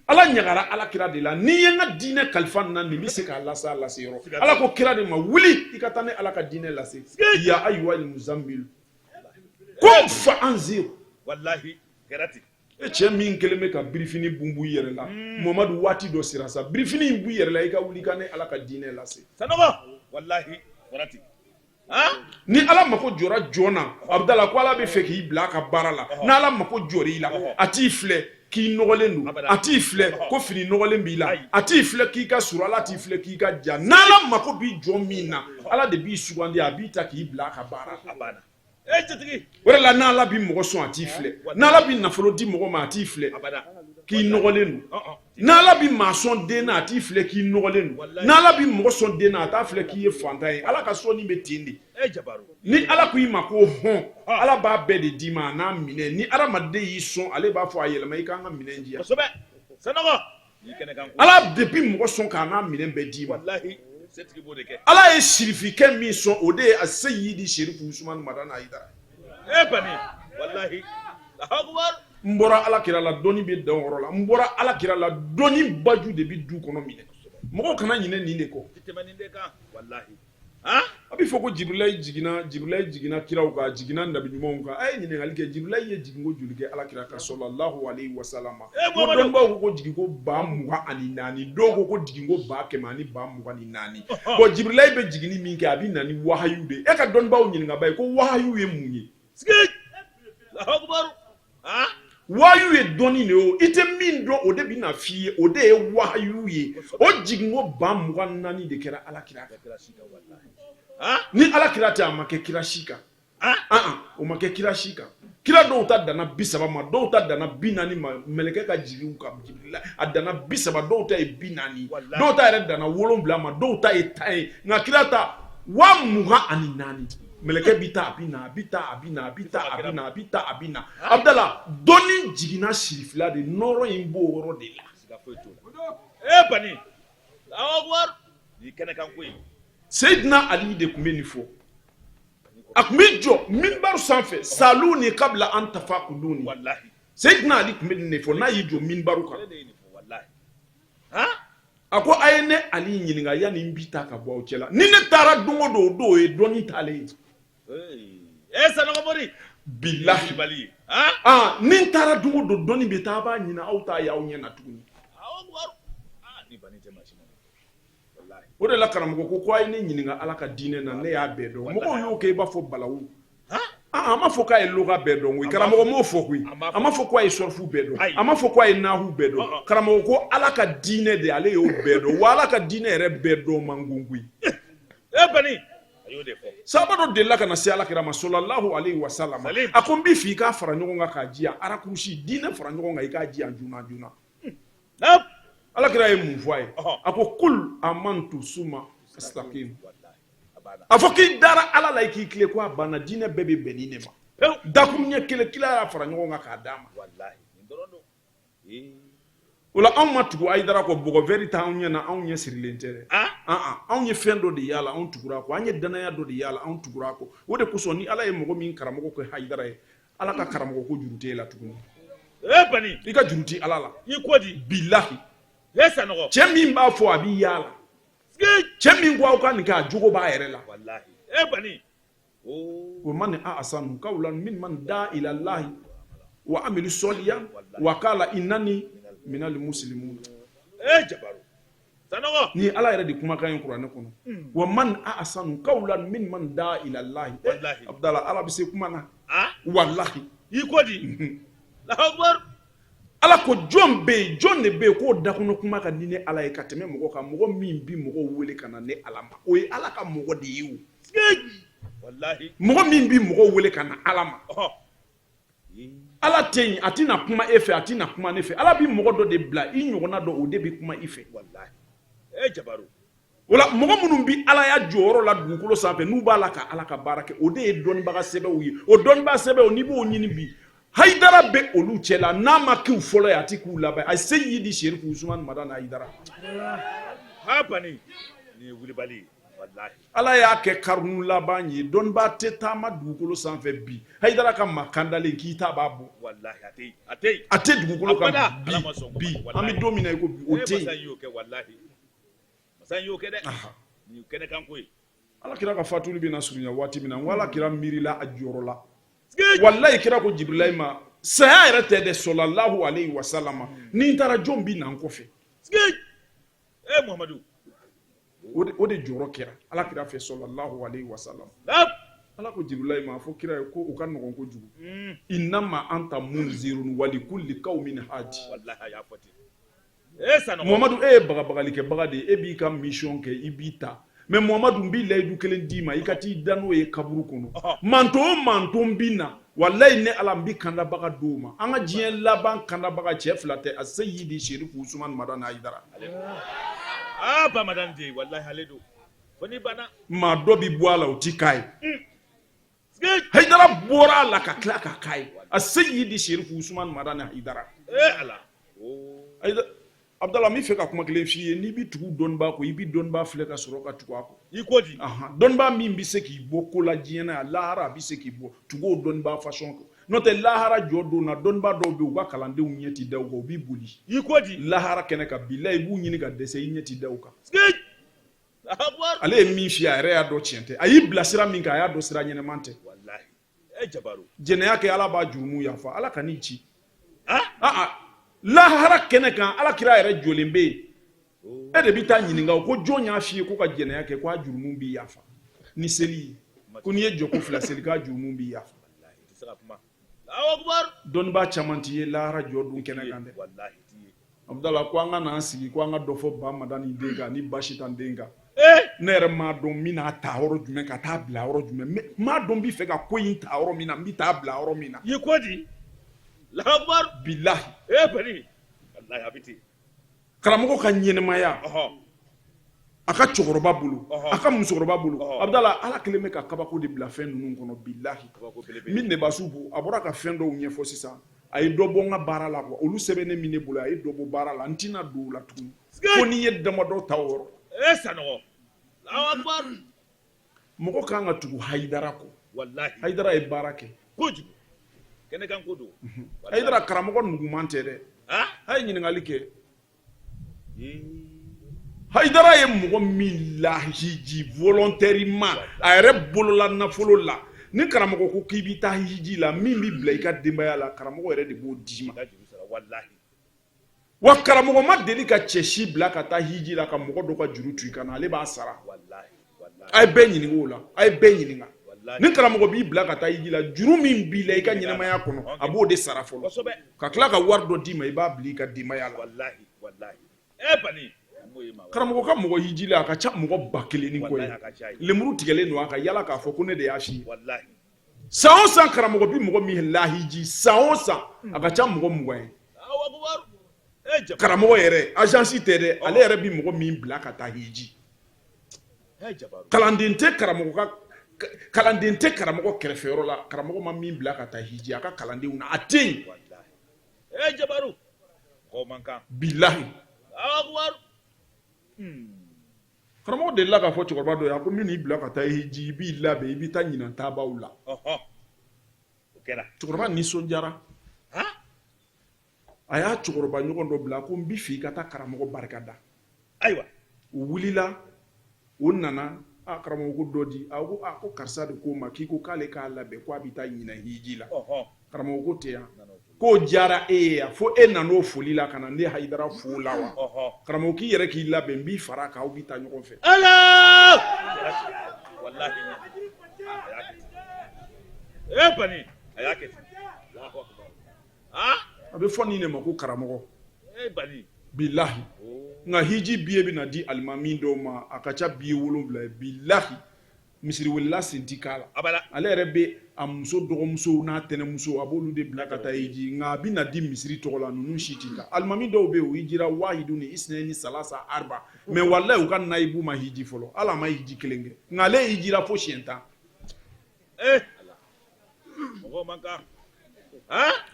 [SPEAKER 12] ala ɲagara ala kira de la n'i ye n ka diinɛ kalifa nin na nin bɛ se k'a lase a lase yɔrɔ ala ko kira de ma wuli i ka taa ne ala ka diinɛ lase ya ayuhal muzammilu kum fa anzir
[SPEAKER 13] walahi kɛra ten
[SPEAKER 12] e cɛ min kɛlen bɛ ka birifini bunbun i yɛrɛ la mamadu waati dɔ sera sa birifini in bɔ i yɛrɛ la i ka wuli ka ne ala ka diinɛ lase
[SPEAKER 13] sanɔgɔ walahi kɛra ten
[SPEAKER 12] ni ala mako jɔra jɔn na abudala ko ala bɛ fɛ k'i bila a ka baara la ni ala mako jɔra i la a t'i filɛ k'i nɔgɔlen don a t'i filɛ ko fini nɔgɔlen b'i la a t'i filɛ k'i ka surun ala t'i filɛ k'i ka jan n'ala mako b'i jɔn min na ala de b'i sugandi a b'i ta k'i bila a ka baara
[SPEAKER 13] la
[SPEAKER 12] o de la n'ala bɛ mɔgɔ sɔn a t'i filɛ n'ala bɛ nafolo di mɔgɔ ma a t'i filɛ k'i nɔgɔlen don n'ala bɛ maa sɔn den na a t'i filɛ k'i nɔgɔlen don n'ala bɛ mɔgɔ sɔn den na a t'a filɛ k'i ye fantan ye ala ka sɔnni bɛ ten de ni ala ko i ma ko hɔn ala b'a bɛɛ de d'i ma a n'a minɛ ni adamaden y'i sɔn ale b'a fɔ a yɛlɛma i k'an ka minɛn di yan ala de bi mɔgɔ sɔn k'a n'a minɛn bɛɛ d'i ma ala ye sirifikɛ min sɔn o de ye a seyidi serifu usumani madani hayidara n bɔra ala kira la dɔnni bɛ dan o yɔrɔ la n bɔra ala kira la dɔnni baju de bɛ du kɔnɔ minɛ mɔgɔw kana ɲinɛ nin de kɔ a bɛ fɔ ko jibirilayi jiginna jibirilayi jiginna kiraw kan a jiginna nabi ɲumanw kan a ye ɲininkali kɛ jibirilayi ye jiginko joli kɛ ala kira kan sɔlɔlahu alayhi wa salama ko dɔnnibaaw ko ko jiginko 24,000 dɔw ko ko jiginko 124,000 bon jibirilayi bɛ jiginni min kɛ a bɛ na ni wahayu de ye e ka dɔnnibaaw ɲininka ba ye ko wahayu ye mun ye wahayu ye dɔnni de ye o i tɛ min dɔn o de bɛ na f'i ye o de ye wahayu ye o jiginko 24,000 de kɛra ala kira kan ni ala kira tɛ a ma kɛ kira si kan o ma kɛ kira si kan Kira dɔw ta danna 30 ma, dɔw ta danna 40 ma. Mɛlɛkɛ ka jigin u kan Jibirila, a danna 30, dɔw ta ye 40, dɔw ta yɛrɛ danna 7 ma, dɔw ta ye 10 ye. Nka kira ta 24,000. Mɛlɛkɛ bi taa, a bi na, a bi taa, a bi na, a bi taa, a bi na, a bi taa, a bi na. Abudala, dɔnni jiginna sirifila de, nɔɔrɔ in b'o yɔrɔ de la.
[SPEAKER 13] Ee bani, Alahu akubar, nin kɛnɛ kan koyi.
[SPEAKER 12] Seyidina Ali de tun bɛ nin fɔ. A tun bɛ jɔ minbaru sanfɛ, saluni kabila an tafakuduni. Seyidina Ali tun bɛ nin de fɔ n'a y'i jɔ minbaru kan. A ko a ye ne Ali ɲininka yanni n bi taa ka bɔ aw cɛla. Ni ne taara don o don, o don o ye dɔnni taalen ye.
[SPEAKER 13] Ee
[SPEAKER 12] Bilahi, aa, ni n taara don o don, dɔnni bɛ taa, a b'a ɲini, aw t'a ye aw ɲɛ na tuguni. O de la karamɔgɔ ko ko a ye ne ɲininka Ala ka diinɛ na, ne y'a bɛɛ dɔn. Mɔgɔw y'o kɛ i b'a fɔ balawu. A ma fɔ k'a ye loga bɛɛ dɔn koyi, karamɔgɔ m'o fɔ koyi. A ma fɔ k'a ye sɔrɔfu bɛɛ dɔn, a ma fɔ k'a ye nahu bɛɛ dɔn. Karamɔgɔ ko Ala ka diinɛ de, ale y'o bɛɛ dɔn. Wa Ala ka diinɛ yɛrɛ bɛɛ dɔn man go koyi. Sahaba dɔ delila ka na se Ala kira ma sɔlɔlahu alayhi wa salam. A ko n b'i fɛ i k'a fara ɲɔgɔn kan k'a di yan, raccourci diinɛ fara ɲɔgɔn kan i k'a di yan joona joona. Ala kira ye mun fɔ a ye? A ko kul amantu suma istakim. A fɔ k'i dara Ala la, i k'i tilen, ko a banna, diinɛ bɛɛ bɛ bɛn nin de ma. Dakuruɲɛ kelen, kira y'a fara ɲɔgɔn kan k'a d'a ma. O la anw ma tugu Hayidara kɔ, bɔgɔ vɛri t'anw ɲɛ na, anw ɲɛ sirilen tɛ dɛ. Anw ye fɛn dɔ de y'a la, anw tugura a kɔ. An ye danaya dɔ de y'a la, anw tugura a kɔ. O de kosɔn ni Ala ye mɔgɔ min karamɔgɔ kɛ Hayidara ye, Ala ka karamɔgɔ ko juru t'e la tuguni.
[SPEAKER 13] Ee bani,
[SPEAKER 12] i ka juru tɛ Ala la.
[SPEAKER 13] I ko di?
[SPEAKER 12] Bilahi.
[SPEAKER 13] Ee Sanɔgɔ.
[SPEAKER 12] Cɛ min b'a fɔ, a b'i yaala. Cɛ min ko aw ka nin kɛ, a jogo b'a yɛrɛ la.
[SPEAKER 13] Walahi. Ee bani.
[SPEAKER 12] Wa man ahsanu qawlan mimman daa ila Allahi wa amila salihan wa qala innani minal muslimin.
[SPEAKER 13] Ee Jabaru. Sanɔgɔ.
[SPEAKER 12] Ni Ala yɛrɛ de kumakan ye kuranɛ kɔnɔ. Wa man ahsanu qawlan mimman daa ila Allahi.
[SPEAKER 13] Walahi.
[SPEAKER 12] Abudala, Ala bɛ se kuma na. Walahi.
[SPEAKER 13] I ko di? Allahu akbar.
[SPEAKER 12] Ala ko jɔn bɛ yen, jɔn de bɛ yen k'o dakɔnɔ kuma ka di ne Ala ye ka tɛmɛ mɔgɔ kan, mɔgɔ min bi mɔgɔw wele ka na ne Ala ma, o ye Ala ka mɔgɔ de ye o.
[SPEAKER 13] Walahi.
[SPEAKER 12] Mɔgɔ min bi mɔgɔw wele ka na Ala ma. Ala tɛ yen, a tɛna kuma e fɛ, a tɛna kuma ne fɛ. Ala bi mɔgɔ dɔ de bila i ɲɔgɔnna dɔ, o de bɛ kuma i fɛ.
[SPEAKER 13] Walahi. E Jabaru.
[SPEAKER 12] O la mɔgɔ minnu bɛ alaya jɔyɔrɔ la dugukolo sanfɛ, n'u b'a la ka Ala ka baara kɛ, o de ye dɔnnibaga sɛbɛw ye. O dɔnnibaga sɛbɛw, n'i b'o ɲini bi, Hayidara bɛ olu cɛla. N'a ma k'u fɔlɔ ye, a tɛ k'u laban. A Seyidi Serifu Usumani Madani Hayidara.
[SPEAKER 13] Ha bani, nin ye wulibali ye. Walahi.
[SPEAKER 12] Ala y'a kɛ karunu laban ye, dɔnnibaa tɛ taama dugukolo sanfɛ bi Hayidara ka maa kandalen k'i ta b'a bɔ.
[SPEAKER 13] Walahi, a tɛ yen, a tɛ yen.
[SPEAKER 12] A tɛ dugukolo kan
[SPEAKER 13] Abada,
[SPEAKER 12] bi
[SPEAKER 13] Ala ma sɔn
[SPEAKER 12] bi
[SPEAKER 13] kuma ma,
[SPEAKER 12] an bɛ don min na i ko bi, o
[SPEAKER 13] Eh,
[SPEAKER 12] tɛ yen.
[SPEAKER 13] masa in y'o kɛ, walahi. Masa in y'o kɛ dɛ. Nin ye kɛnɛ kan ko ye.
[SPEAKER 12] Ala kira ka fatuli bɛna surunya waati min na, n ko Ala kira miirila a jɔyɔrɔ la. Walayi, kira ko Jibirilayi ma, saya yɛrɛ tɛ dɛ, sɔlɔlahu alayhi wa salama, ni n taara, jɔn bɛ na n kɔfɛ?
[SPEAKER 13] Eh Muhamadu.
[SPEAKER 12] O de jɔyɔrɔ kɛra Ala kira fɛ, sɔlɔlahu alayhi wa salam. Ala ko Jibirilayi ma, a fɔ kira ye ko o ka nɔgɔn kojugu. Innama anta munzirun wa likulli qawmin hadi.
[SPEAKER 13] Walahi, a y'a fɔ ten. Eh Sanɔgɔ.
[SPEAKER 12] Muhamadu, e ye bagabagalikɛbaga de ye, e b'i ka mission kɛ, i b'i ta. Mais Muhamadu, n b'i layidu kelen d'i ma, i ka t'i da n'o ye kaburu kɔnɔ. Manton o manton bi na, walayi ne Ala, n bi kandabaga d'o ma. An ka diɲɛ laban kandabaga cɛ fila tɛ, a Seyidi Serifu Usumani Madani Hayidara.
[SPEAKER 13] Ah ba Madani de, walahi ale don. Fo n'i banna.
[SPEAKER 12] Maa dɔ bi bɔ a la, o ti k'a ye. Hayidara bɔra a la ka tila ka k'a ye. A Seyidi Serifu Usumani Madani Hayidara.
[SPEAKER 13] Eh Ala.
[SPEAKER 12] Hayidara, Abudala, n bɛ fɛ ka kuma kelen f'i ye. N'i bɛ tugu dɔnnibaa kɔ, i bɛ dɔnnibaa filɛ ka sɔrɔ ka tugu a kɔ.
[SPEAKER 13] I ko di?
[SPEAKER 12] Dɔnnibaa min bɛ se k'i bɔ ko la diɲɛ na yan, lahara a bɛ se k'i bɔ, tugu o dɔnnibaa façon kɔ. N'o tɛ, lahara jɔ don na, dɔnnibaa dɔw bɛ yen, u ka kalandenw ɲɛ ti da u kan, u b'i boli.
[SPEAKER 13] I ko di?
[SPEAKER 12] Lahara kɛnɛ kan, bilayi, i b'u ɲini ka dɛsɛ, i ɲɛ ti da u kan. Ale ye min f'i ye, a yɛrɛ y'a dɔn tiɲɛ tɛ. A y'i bila sira min kan, a y'a dɔn sira ɲɛnɛman tɛ.
[SPEAKER 13] Walahi. Eh Jabaru.
[SPEAKER 12] Jɛnɛya kɛ, Ala b'a jurumu yafa, Ala kan'i ci. Lahara kɛnɛ kan, Ala kira yɛrɛ jɔlen bɛ yen, e de bɛ taa ɲininka ko jɔn y'a f'i ye ko ka jɛnɛya kɛ, ko a jurumu b'i yafa ni seli ye, ko n'i ye jɔko fila seli, k'a jurumu b'i yafa.
[SPEAKER 13] I tɛ se ka kuma. Allahu akbar.
[SPEAKER 12] Dɔnnibaa caman t'i ye lahara jɔ don kɛnɛ kan dɛ.
[SPEAKER 13] Walahi, t'i ye.
[SPEAKER 12] Abudala, ko an ka n'an sigi ko an ka dɔ fɔ Ba Madani den kan ni Basitan den kan. Ne yɛrɛ m'a dɔn n bɛna ta yɔrɔ jumɛn ka taa bila yɔrɔ jumɛn. N m'a dɔn n bɛ fɛ ka ko in ta yɔrɔ min na, n bɛ taa bila yɔrɔ min na.
[SPEAKER 13] I ko di? Allahu akbar.
[SPEAKER 12] Bilahi.
[SPEAKER 13] Ee bani. Walahi a bɛ ten.
[SPEAKER 12] Karamɔgɔ ka ɲɛnɛmaya. A ka cɛkɔrɔba bolo, a ka musokɔrɔba bolo. Abudala, Ala kelen bɛ ka kabako de bila fɛn ninnu kɔnɔ, bilahi. Min de basu bo, a bɔra ka fɛn dɔw ɲɛfɔ sisan. A ye dɔ bɔ n ka baara la quoi. Olu sɛbɛnnen min ne bolo, a ye dɔ bɔ baara la. N tɛna don o la tuguni. Fo n'i ye damadɔ ta o yɔrɔ.
[SPEAKER 13] Ee Sanɔgɔ. Allahu akbar.
[SPEAKER 12] Mɔgɔ kan ka tugu Hayidara kɔ.
[SPEAKER 13] Walahi.
[SPEAKER 12] Hayidara ye baara kɛ.
[SPEAKER 13] Kojugu. Kɛnɛkan ko don.
[SPEAKER 12] Hayidara karamɔgɔ nuguman tɛ dɛ. A ye ɲininkali kɛ. Hayidara ye mɔgɔ min lahiji volontairement a yɛrɛ bolola nafolo la, ni karamɔgɔ ko k'i bɛ taa hiji la, min bɛ bila i ka denbaya la, karamɔgɔ yɛrɛ de b'o d'i ma. Wa karamɔgɔ ma deli ka cɛ si bila ka taa hiji la ka mɔgɔ dɔ ka juru to i kan na, ale b'a sara. A ye bɛɛ ɲininka o la, a ye bɛɛ ɲininka. Ni karamɔgɔ b'i bila ka taa hiji la, juru min b'i la i ka ɲɛnamaya kɔnɔ, a b'o de sara fɔlɔ, ka tila ka wari dɔ d'i ma, i b'a bila i ka denbaya la. Karamɔgɔ ka mɔgɔ hiji la, a ka ca mɔgɔ 1000 ni kɔ ye. Lemuru tigɛlen don a ka yala k'a fɔ ko ne de y'a si. San o san karamɔgɔ bi mɔgɔ min lahiji, san o san a ka ca mɔgɔ 20 ye. Karamɔgɔ yɛrɛ, agence tɛ dɛ, ale yɛrɛ bi mɔgɔ min bila ka taa hiji. Kalanden tɛ karamɔgɔ ka kalanden tɛ karamɔgɔ kɛrɛfɛyɔrɔ la, karamɔgɔ ma min bila ka taa hiji a ka kalandenw na, a tɛ yen. Bilahi. Karamɔgɔ delila k'a fɔ cɛkɔrɔba dɔ ye, a ko min n'i bila ka taa hiji, i b'i labɛn, i bɛ taa ɲinan taabaw la. Cɛkɔrɔba nisɔndiyara. A y'a cɛkɔrɔba ɲɔgɔn dɔ bila, a ko n b'i fɛ i ka taa karamɔgɔ barika da.
[SPEAKER 13] Ayiwa.
[SPEAKER 12] U wulila, u nana, a karamɔgɔ ko dɔ di, a ko a ko karisa de ko ma k'i ko k'ale k'a labɛn ko a bɛ taa ɲinan hiji la. Karamɔgɔ ko ten yan, k'o diyara e ye yan, fo e nan'o foli la ka na ne Hayidara fo la wa? Karamɔgɔ k'i yɛrɛ k'i labɛn, n b'i fara a kan, aw bɛ taa ɲɔgɔn fɛ.
[SPEAKER 13] Ala! Walahi. Ee bani, a y'a kɛ ten.
[SPEAKER 12] A bɛ fɔ nin de ma ko karamɔgɔ. Bilahi. Nka hiji biye bɛ na di alimami dɔw ma, a ka ca biye 7 ye, bilahi. Misiriwelela sen ti k'a la. Ale yɛrɛ bɛ a muso dɔgɔmuso n'a tɛnɛmuso, a b'olu de bila ka taa hiji, nka a bɛ na di misiri tɔgɔ la, ninnu si ti taa. Alimami dɔw bɛ yen, u hijira wahidu ni isnɛni salasa arba, mais walahi u ka nayibu ma hiji fɔlɔ, hali a ma hiji kelen kɛ, nka ale hijira fo siɲɛ 10.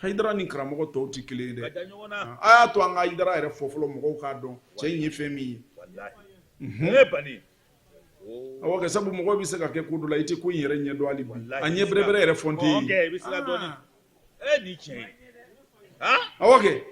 [SPEAKER 12] Hayidara ni karamɔgɔ tɔw tɛ kelen ye dɛ. A y'a to an ka Hayidara yɛrɛ fɔ fɔlɔ, mɔgɔw k'a dɔn cɛ in ye fɛn min ye. Awɔ kɛ, sabu mɔgɔ bɛ se ka kɛ ko dɔ la, i tɛ ko in yɛrɛ ɲɛ dɔn hali bi. A ɲɛ bɛrɛbɛrɛ yɛrɛ fɔ n tɛ yen. Awɔ kɛ.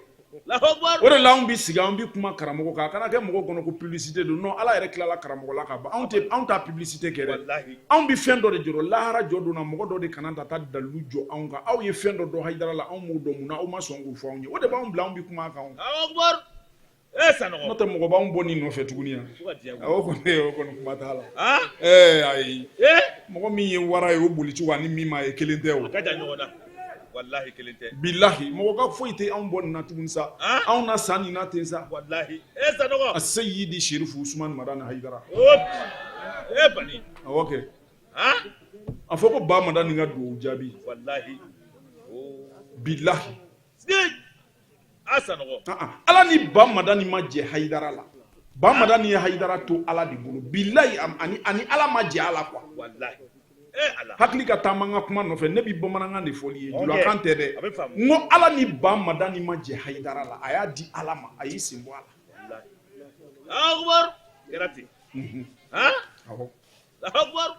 [SPEAKER 12] O de la anw bɛ sigi, an bɛ kuma karamɔgɔ kan, a kana kɛ mɔgɔw kɔnɔ ko publicité don. Non, Ala yɛrɛ tilala karamɔgɔ la ka ban. Anw tɛ, anw t'a publicité kɛ dɛ. Anw bɛ fɛn dɔ de jɔrɔ lahara jɔ don na, mɔgɔ dɔ de kana ta taa dalilu jɔ anw kan. Aw ye fɛn dɔ dɔn Hayidara la, anw m'o dɔn, mun na aw ma sɔn k'o fɔ anw ye? O de b'anw bila anw bɛ kuma a kan. N'o tɛ mɔgɔ b'anw bɔ nin nɔfɛ tuguni yan. O kɔni, o kɔni kuma t'a la. Ɛɛ ayi. Mɔgɔ min ye wara ye, o boli cogo ani min m'a ye kelen tɛ o.
[SPEAKER 13] A ka jan ɲɔgɔn na. Walahi kelen tɛ.
[SPEAKER 12] Bilahi, mɔgɔ ka foyi tɛ anw bɔ nin na tuguni sa. Anw na san nin na ten sa.
[SPEAKER 13] Walahi. Ee Sanɔgɔ.
[SPEAKER 12] Aseyidi Serifu Usumani Madani Hayidara.
[SPEAKER 13] Ee bani.
[SPEAKER 12] Awɔ kɛ. A fɔ ko Ba Madani ka dugawu jaabi.
[SPEAKER 13] Walahi.
[SPEAKER 12] Bilahi.
[SPEAKER 13] A Sanɔgɔ.
[SPEAKER 12] Ala ni Ba Madani ma jɛ Hayidara la. Ba Madani ye Hayidara to Ala de bolo. Bilahi, ani Ala ma jɛ a la quoi.
[SPEAKER 13] Walahi.
[SPEAKER 12] Hakili ka taama n ka kuma nɔfɛ, ne bɛ bamanankan de fɔli ye, julakan tɛ dɛ. N ko Ala ni Ba Madani ma jɛ Hayidara la, a y'a di Ala ma, a y'i sen bɔ a
[SPEAKER 13] la. Akbar. Kɛra ten.
[SPEAKER 12] Awɔ.
[SPEAKER 13] Akbar.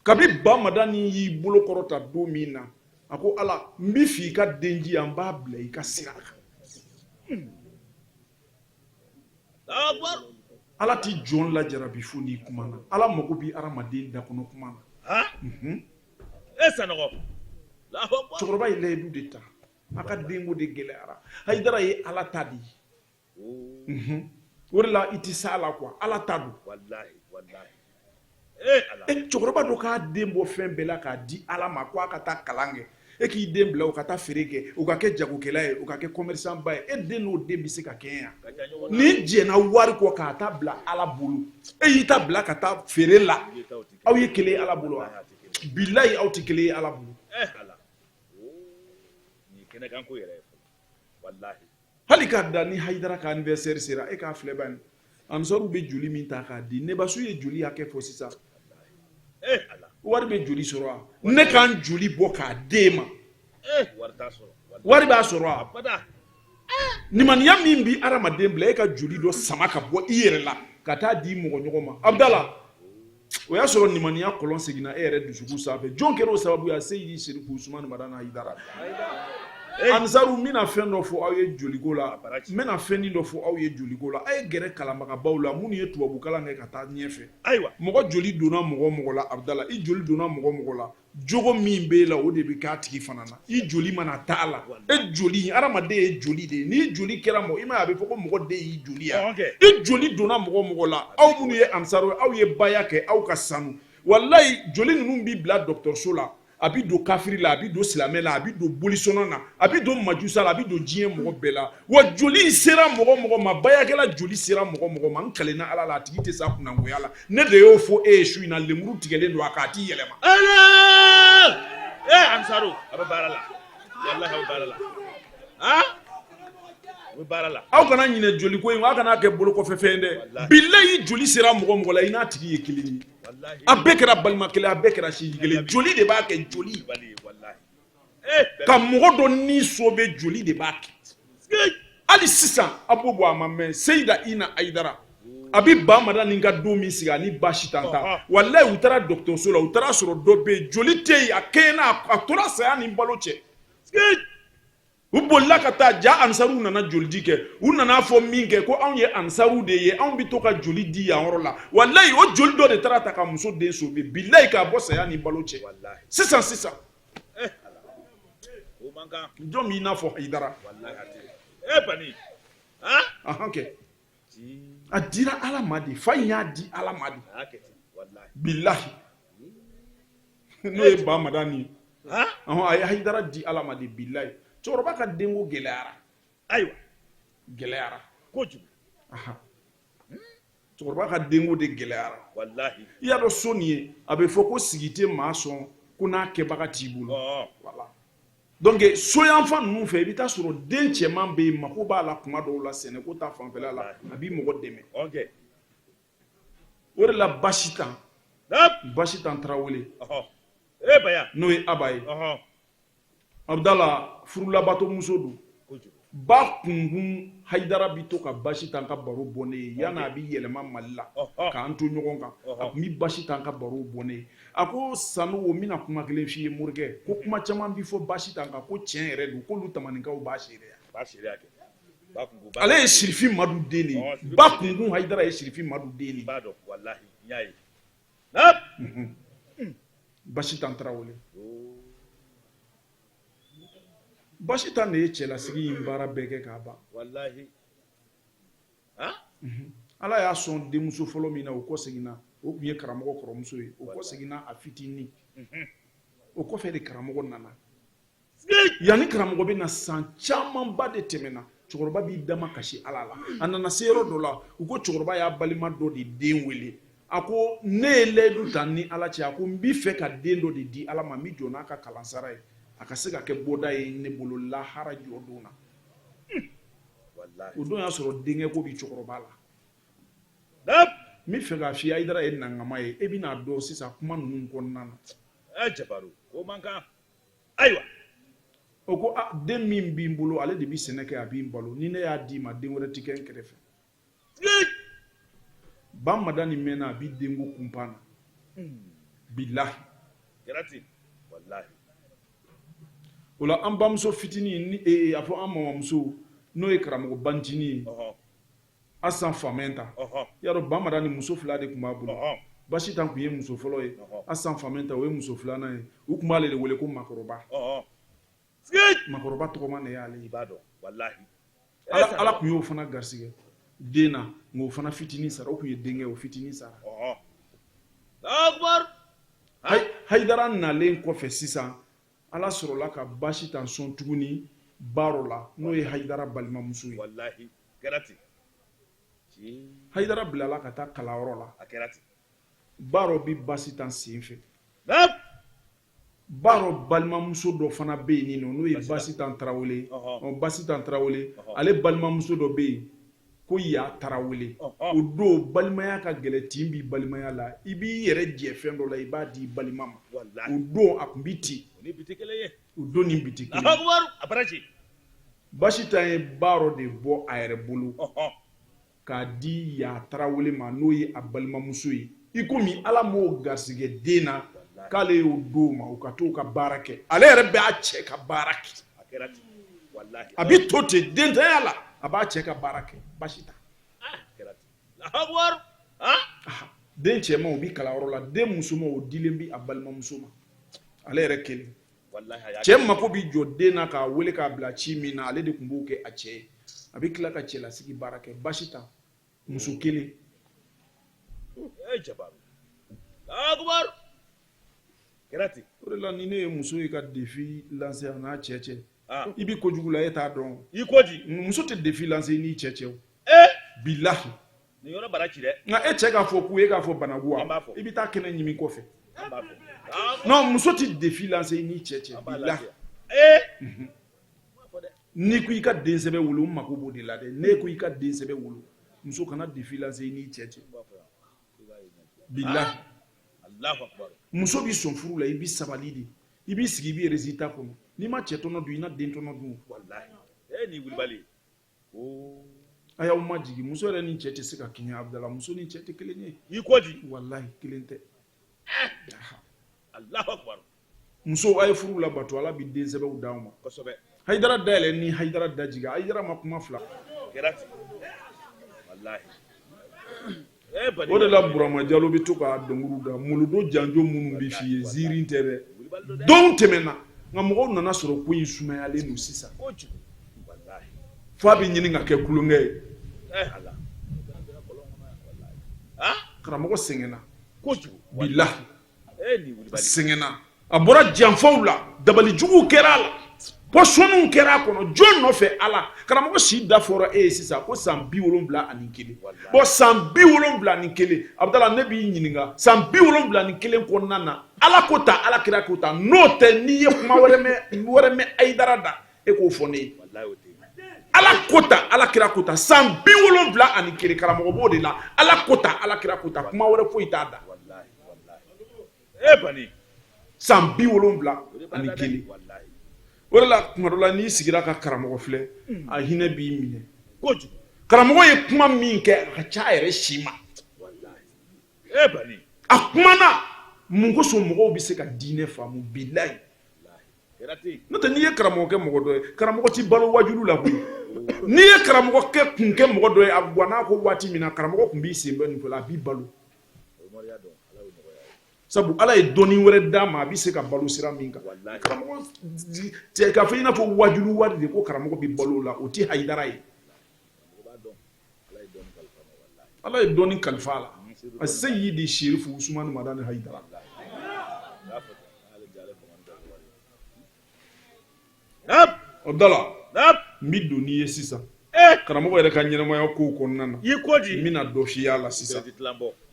[SPEAKER 12] Kabi Ba Madani y'i bolo kɔrɔta don min na, a ko Ala, n b'i fɛ i ka denji, an b'a bila i ka sira kan. Ala ti jɔn lajarabi fo n'i kumana. Ala mago b'i hadamaden da kɔnɔ kuma na.
[SPEAKER 13] E Sanɔgɔ.
[SPEAKER 12] Cɛkɔrɔba ye layidu de ta, a ka denko de gɛlɛyara. Hayidara ye Ala ta de ye. O de la i tɛ s'a la quoi, Ala ta don. Cɛkɔrɔba dɔ k'a den bɔ fɛn bɛɛ la k'a di Ala ma ko a ka taa kalan kɛ. E k'i den bila o ka taa feere kɛ, o ka kɛ jagokɛla ye, o ka kɛ commerçant ba ye, e den n'o den bɛ se ka kɛɲɛ yan? Nin jɛnna wari kɔ k'a ta bila Ala bolo, e y'i ta bila ka taa feere la, aw ye kelen ye Ala bolo wa? Bilayi aw tɛ kelen ye Ala bolo.
[SPEAKER 13] Eh Ala. Nin ye kɛnɛkanko yɛrɛ ye fɔlɔ. Walahi.
[SPEAKER 12] Hali k'a da ni Hayidara ka anniversaire sera, e k'a filɛ bani, Ansaru bɛ joli min ta k'a di, Nebasu ye joli hakɛ fɔ sisan.
[SPEAKER 13] Eh Ala.
[SPEAKER 12] Wari bɛ joli sɔrɔ wa? Ne ka n joli bɔ k'a d'e ma.
[SPEAKER 13] Eh wari t'a sɔrɔ.
[SPEAKER 12] Wari b'a sɔrɔ wa?
[SPEAKER 13] Abada.
[SPEAKER 12] Nimaniya min bi hadamaden bila e ka joli dɔ sama ka bɔ i yɛrɛ la ka taa di mɔgɔ ɲɔgɔn ma, Abudala, o y'a sɔrɔ nimaniya kɔlɔn seginna e yɛrɛ dusukun sanfɛ. Jɔn kɛra o sababu ye? Seyidi Serifu Usumani Madani Hayidara. Ansaru, n bɛna fɛn dɔ fɔ aw ye joliko la, n bɛna fɛnnin dɔ fɔ aw ye joliko la. A ye gɛrɛ kalanbagabaw la minnu ye tubabukalan kɛ ka taa ɲɛfɛ.
[SPEAKER 13] Ayiwa.
[SPEAKER 12] Mɔgɔ joli donna mɔgɔ mɔgɔ la, Abudala, i joli donna mɔgɔ mɔgɔ la, jogo min b'e la, o de bɛ k'a tigi fana na. I joli mana t'a la, e joli, hadamaden ye joli de ye. N'i joli kɛra mɔgɔ, i m'a ye a bɛ fɔ ko mɔgɔ den y'i joli ye. I joli donna mɔgɔ mɔgɔ la, aw minnu ye ansaru ye, aw ye baya kɛ, aw ka sanu. Walayi, joli ninnu b'i bila dɔgɔtɔrɔso la, a bɛ don kafiri la, a bɛ don silamɛ la, a bɛ don bolisɔnna na, a bɛ don majusa la, a bɛ don diɲɛ mɔgɔ bɛɛ la. Wa joli in sera mɔgɔ mɔgɔ ma, bayakɛla joli sera mɔgɔ mɔgɔ ma, n kalenna Ala la, a tigi tɛ sa kunnangoya la. Ne de y'o fɔ e ye su in na, lemuru tigɛlen don a kan, a t'i yɛlɛma.
[SPEAKER 13] Ala! Eh Ansaru, a bɛ baara la. Walahi a bɛ baara la. Han? A bɛ baara la.
[SPEAKER 12] Aw kana ɲinɛ joliko in kɔ, aw kana kɛ bolokɔfɛfɛn ye dɛ. Bilayi, joli sera mɔgɔ mɔgɔ la, i n'a tigi ye kelen ye. A bɛɛ kɛra balima kelen, a bɛɛ kɛra sinji kelen. Joli de b'a kɛ, joli. Ka mɔgɔ dɔ ni sauver, joli de b'a kɛ. Hali sisan a b'o bɔ a ma mɛn, Seyida Ina Ayidara a bɛ ba Madani ka don min sigi ani baasi tan ta, walayi, u taara dɔgɔtɔrɔso la, u taara sɔrɔ dɔ bɛ yen, joli tɛ yen, a kɛɲɛna, a tora saya ni balo cɛ. U bolila ka taa ja, ansaruw nana jolidi kɛ. U nana fɔ min kɛ ko anw ye ansaruw de ye, anw bɛ to ka joli di yan yɔrɔ la. Walayi, o joli dɔ de taara ta ka muso den sauver, bilayi, k'a bɔ saya ni balo cɛ. Sisan sisan, jɔn b'i n'a fɔ Hayidara? Kɛ a dira Ala ma de, fa in y'a di Ala ma de, bilahi. N'o ye ba Madani ye, a ye Hayidara di Ala ma de, bilayi. Cɛkɔrɔba ka denko gɛlɛyara.
[SPEAKER 13] Ayiwa,
[SPEAKER 12] gɛlɛyara
[SPEAKER 13] kojugu.
[SPEAKER 12] Cɛkɔrɔba ka denko de gɛlɛyara.
[SPEAKER 13] Walahi.
[SPEAKER 12] I y'a dɔn, so nin ye, a bɛ fɔ ko sigi tɛ maa sɔn ko n'a kɛbaga t'i bolo. Voilà. Donc soyanfan ninnu fɛ, i bɛ taa sɔrɔ den cɛman bɛ yen, mako b'a la kuma dɔw la, sɛnɛko ta fanfɛla la, a b'i mɔgɔ dɛmɛ. O de la Basitan, Basitan Tarawele, n'o ye Aba ye, Abudala, furulabato muso don. Ba kunkun Hayidara bɛ to ka Basitan ka baro bɔ ne ye yanni a bɛ yɛlɛma Mali la k'an to ɲɔgɔn kan. A tun bɛ Basitan ka baro bɔ ne ye. A ko Sanogo, n bɛna kuma kelen f'i ye morikɛ, ko kuma caman bɛ fɔ Basitan kan, ko tiɲɛ yɛrɛ don, k'olu Tamanikaw b'a seereya. Ale ye Sirifi Madu den de ye. Ba kunkun Hayidara ye Sirifi Madu den de ye. Basitan Tarawele, Basitan de ye cɛlasigi in baara bɛɛ kɛ k'a ban. Ala y'a sɔn denmuso fɔlɔ min na, o kɔ seginna, o tun ye karamɔgɔ kɔrɔmuso ye, o kɔ seginna a fitinin. O kɔfɛ de karamɔgɔ nana. Yanni karamɔgɔ bɛ na, san camanba de tɛmɛna. Cɛkɔrɔba b'i dama kasi Ala la. A nana se yɔrɔ dɔ la, u ko cɛkɔrɔba y'a balima dɔ de den wele. A ko ne ye layidu ta ni Ala cɛ, a ko n b'i fɛ ka den dɔ de di Ala ma, n bɛ jɔ n'a ka kalansara ye, a ka se ka kɛ bɔda ye ne bolo lahara jɔ don na. O don y'a sɔrɔ denkɛ ko bɛ cɛkɔrɔba la. N bɛ fɛ k'a f'i ye, Hayidara ye nangama ye, e bɛna dɔn sisan kuma ninnu kɔnɔna na.
[SPEAKER 13] Jabaru o man kan. Ayiwa,
[SPEAKER 12] o ko a den min b'i bolo, ale de bɛ sɛnɛ kɛ, a b'i balo. Ni ne y'a d'i ma, den wɛrɛ tɛ kɛ n kɛrɛfɛ. Ba Madani mɛnna a bɛ denko kunpan na, bilahi. O la an bamuso fitinin ni a fɔ an mamamuso, n'o ye karamɔgɔ bancinin ye, Asan Famɛnta. I y'a dɔn, Ba Madani muso fila de tun b'a bolo. Basitan tun ye muso fɔlɔ ye, Asan Famɛnta, o ye muso filanan ye. U tun b'ale de wele ko makɔrɔba. Makɔrɔba tɔgɔma de y'ale ye. Ala tun y'o fana garisɛgɛ den na, nka o fana fitinin sara. O tun ye denkɛ, o fitinin sara. Hayidara nalen kɔfɛ sisan. Ala sɔrɔla ka Basitan sɔn tuguni Baro la, n'o ye Hayidara balimamuso ye.
[SPEAKER 13] Walahi, kɛra ten.
[SPEAKER 12] Hayidara bilala ka taa kalanyɔrɔ la.
[SPEAKER 13] A kɛra ten.
[SPEAKER 12] Baro bi Basitan sen fɛ. Baro balimamuso dɔ fana bɛ yen nɔ, n'o ye Basitan Tarawele. Basitan Tarawele, ale balimamuso dɔ bɛ yen ko Ya Tarawele. O don balimaya ka gɛlɛn, tin b'i balimaya la, i b'i yɛrɛ jɛ fɛn dɔ la, i b'a di i balima ma. O don a tun bɛ ten. O don ni bi tɛ kelen ye. Basitan ye Baro de bɔ a yɛrɛ bolo k'a di Ya Tarawele ma, n'o ye a balimamuso ye. I komi Ala m'o garisɛgɛ den na, k'ale y'o d'o ma, u ka t'o ka baara kɛ. Ale yɛrɛ bɛ a cɛ ka baara kɛ. A bɛ to ten dentanya la, a b'a cɛ ka baara kɛ. Basitan den cɛman o bɛ kalanyɔrɔ la, den musoman o dilen bɛ a balimamuso ma, ale yɛrɛ kelen. Cɛ mako bɛ jɔ den na k'a wele k'a bila ci min na, ale de tun b'o kɛ a cɛ ye. A bɛ tila ka cɛlasigi baara kɛ. Basitan muso kelen. O de la ni ne ye muso ye ka défi lancer a n'a cɛ cɛ, i bɛ kojugu la, e t'a dɔn.
[SPEAKER 13] I ko di?
[SPEAKER 12] Muso tɛ défi lancer i n'i cɛ cɛ o. Bilahi.
[SPEAKER 13] Nin yɔrɔ bara ci dɛ.
[SPEAKER 12] Nka e cɛ k'a fɔ ku, e k'a fɔ banaku wa?
[SPEAKER 13] An b'a fɔ.
[SPEAKER 12] I bɛ taa kɛnɛ ɲimi kɔfɛ.
[SPEAKER 13] An b'a fɔ.
[SPEAKER 12] Non, muso tɛ défi lancer i n'i cɛ cɛ, bilahi. N'i ko i ka densɛbɛ wolo, n mako b'o de la dɛ. N'e ko i ka densɛbɛ wolo, muso kana défi lancer i n'i cɛ cɛ. Bilahi.
[SPEAKER 13] Alahu akubar.
[SPEAKER 12] Muso bɛ sɔn furu la, i bɛ sabali de. I b'i sigi, i bɛ résultat kɔnɔ. N'i ma cɛ tɔnɔ dun, i na den tɔnɔ dun.
[SPEAKER 13] Walahi. E ni wulibali.
[SPEAKER 12] A y'aw majigin. Muso yɛrɛ ni cɛ tɛ se ka kɛɲɛ, Abudala. Muso ni cɛ tɛ kelen ye.
[SPEAKER 13] I ko di?
[SPEAKER 12] Walahi, kelen tɛ.
[SPEAKER 13] Alahu akubar.
[SPEAKER 12] Musow, a ye furu labato, Ala bɛ den sɛbɛw d'aw ma.
[SPEAKER 13] Kosɛbɛ.
[SPEAKER 12] Hayidara dayɛlɛ ni Hayidara dajigin, Hayidara ma kuma fila.
[SPEAKER 13] Kɛra ten. Walahi.
[SPEAKER 12] O de la Burama Jalo bɛ to k'a dɔnkili da, muludo janjo minnu bɛ f'i ye, ziiri tɛ dɛ. Don tɛmɛna, nka mɔgɔw nana sɔrɔ ko in sumayalen don sisan. F'a bɛ ɲini ka kɛ tulonkɛ ye. Karamɔgɔ sɛgɛnna. Bilahi. Sɛgɛnna, a bɔra janfaw la, dabalijuguw kɛra a la, pɔsɔniw kɛra a kɔnɔ. Jɔn nɔfɛ? Ala. Karamɔgɔ si da fɔra e ye sisan ko san 71. Bon, san 71, Abudala, ne b'i ɲininka, san 71 kɔnɔna na, Ala ko ta, Ala kira ko ta, n'o tɛ, n'i ye kuma wɛrɛ mɛn Hayidara da, e k'o fɔ ne ye. Ala ko ta, Ala kira ko ta, san 71, karamɔgɔ b'o de la. Ala ko ta, Ala kira ko ta, kuma wɛrɛ foyi t'a da. San 71. O de la tuma dɔ la, n'i sigira ka karamɔgɔ filɛ, a hinɛ b'i minɛ. Karamɔgɔ ye kuma min kɛ, a ka ca a yɛrɛ si ma. A kumana mun kosɔn? Mɔgɔw bɛ se ka diinɛ faamu, bilayi. N'o tɛ, n'i ye karamɔgɔ kɛ mɔgɔ dɔ ye, karamɔgɔ tɛ balo wajulu la koyi. N'i ye karamɔgɔ kɛ kun kɛ mɔgɔ dɔ ye, a ganna ko waati min na karamɔgɔ tun b'i sen bɔ nin ko la, a b'i balo. Sabu Ala ye dɔnni wɛrɛ d'a ma, a bɛ se ka balo sira min kan. Karamɔgɔ cɛ k'a fɔ i n'a fɔ wajulu wari de ko karamɔgɔ bɛ balo la, o tɛ Hayidara ye. Ala ye dɔnni kalifa a la. A Seyidi Serifu Usumani Madani Hayidara. Abudala, n bɛ don n'i ye sisan karamɔgɔ yɛrɛ ka ɲɛnamaya kow kɔnɔna na. N bɛna dɔ f'i y'a la sisan,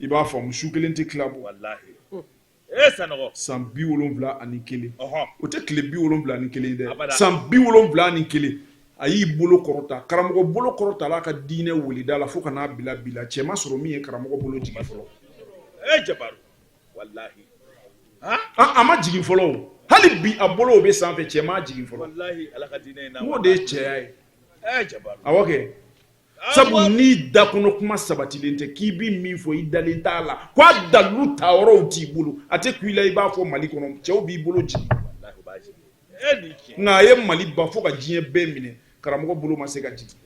[SPEAKER 12] i b'a faamu. Su kelen tɛ tila bɔ. San 71, o tɛ tile 71 dɛ. San 71, a y'i bolo kɔrɔta. Karamɔgɔ bolo kɔrɔtala a ka diinɛ weleda la fo ka n'a bila bi la, cɛ ma sɔrɔ min ye karamɔgɔ bolo jigin fɔlɔ. A ma jigin fɔlɔ, hali bi a bolo o bɛ sanfɛ, cɛ ma jigin fɔlɔ. N'o de ye cɛya ye. Awɔ kɛ, sabu n'i da kɔnɔ kuma sabatilen tɛ, k'i bɛ min fɔ i dalen t'a la, ko a dalilu ta yɔrɔw t'i bolo, a tɛ kun i la. I b'a fɔ Mali kɔnɔ, cɛw b'i bolo jigin. Nka a ye Mali ba fo ka diɲɛ bɛɛ minɛ, karamɔgɔ bolo ma se ka jigin.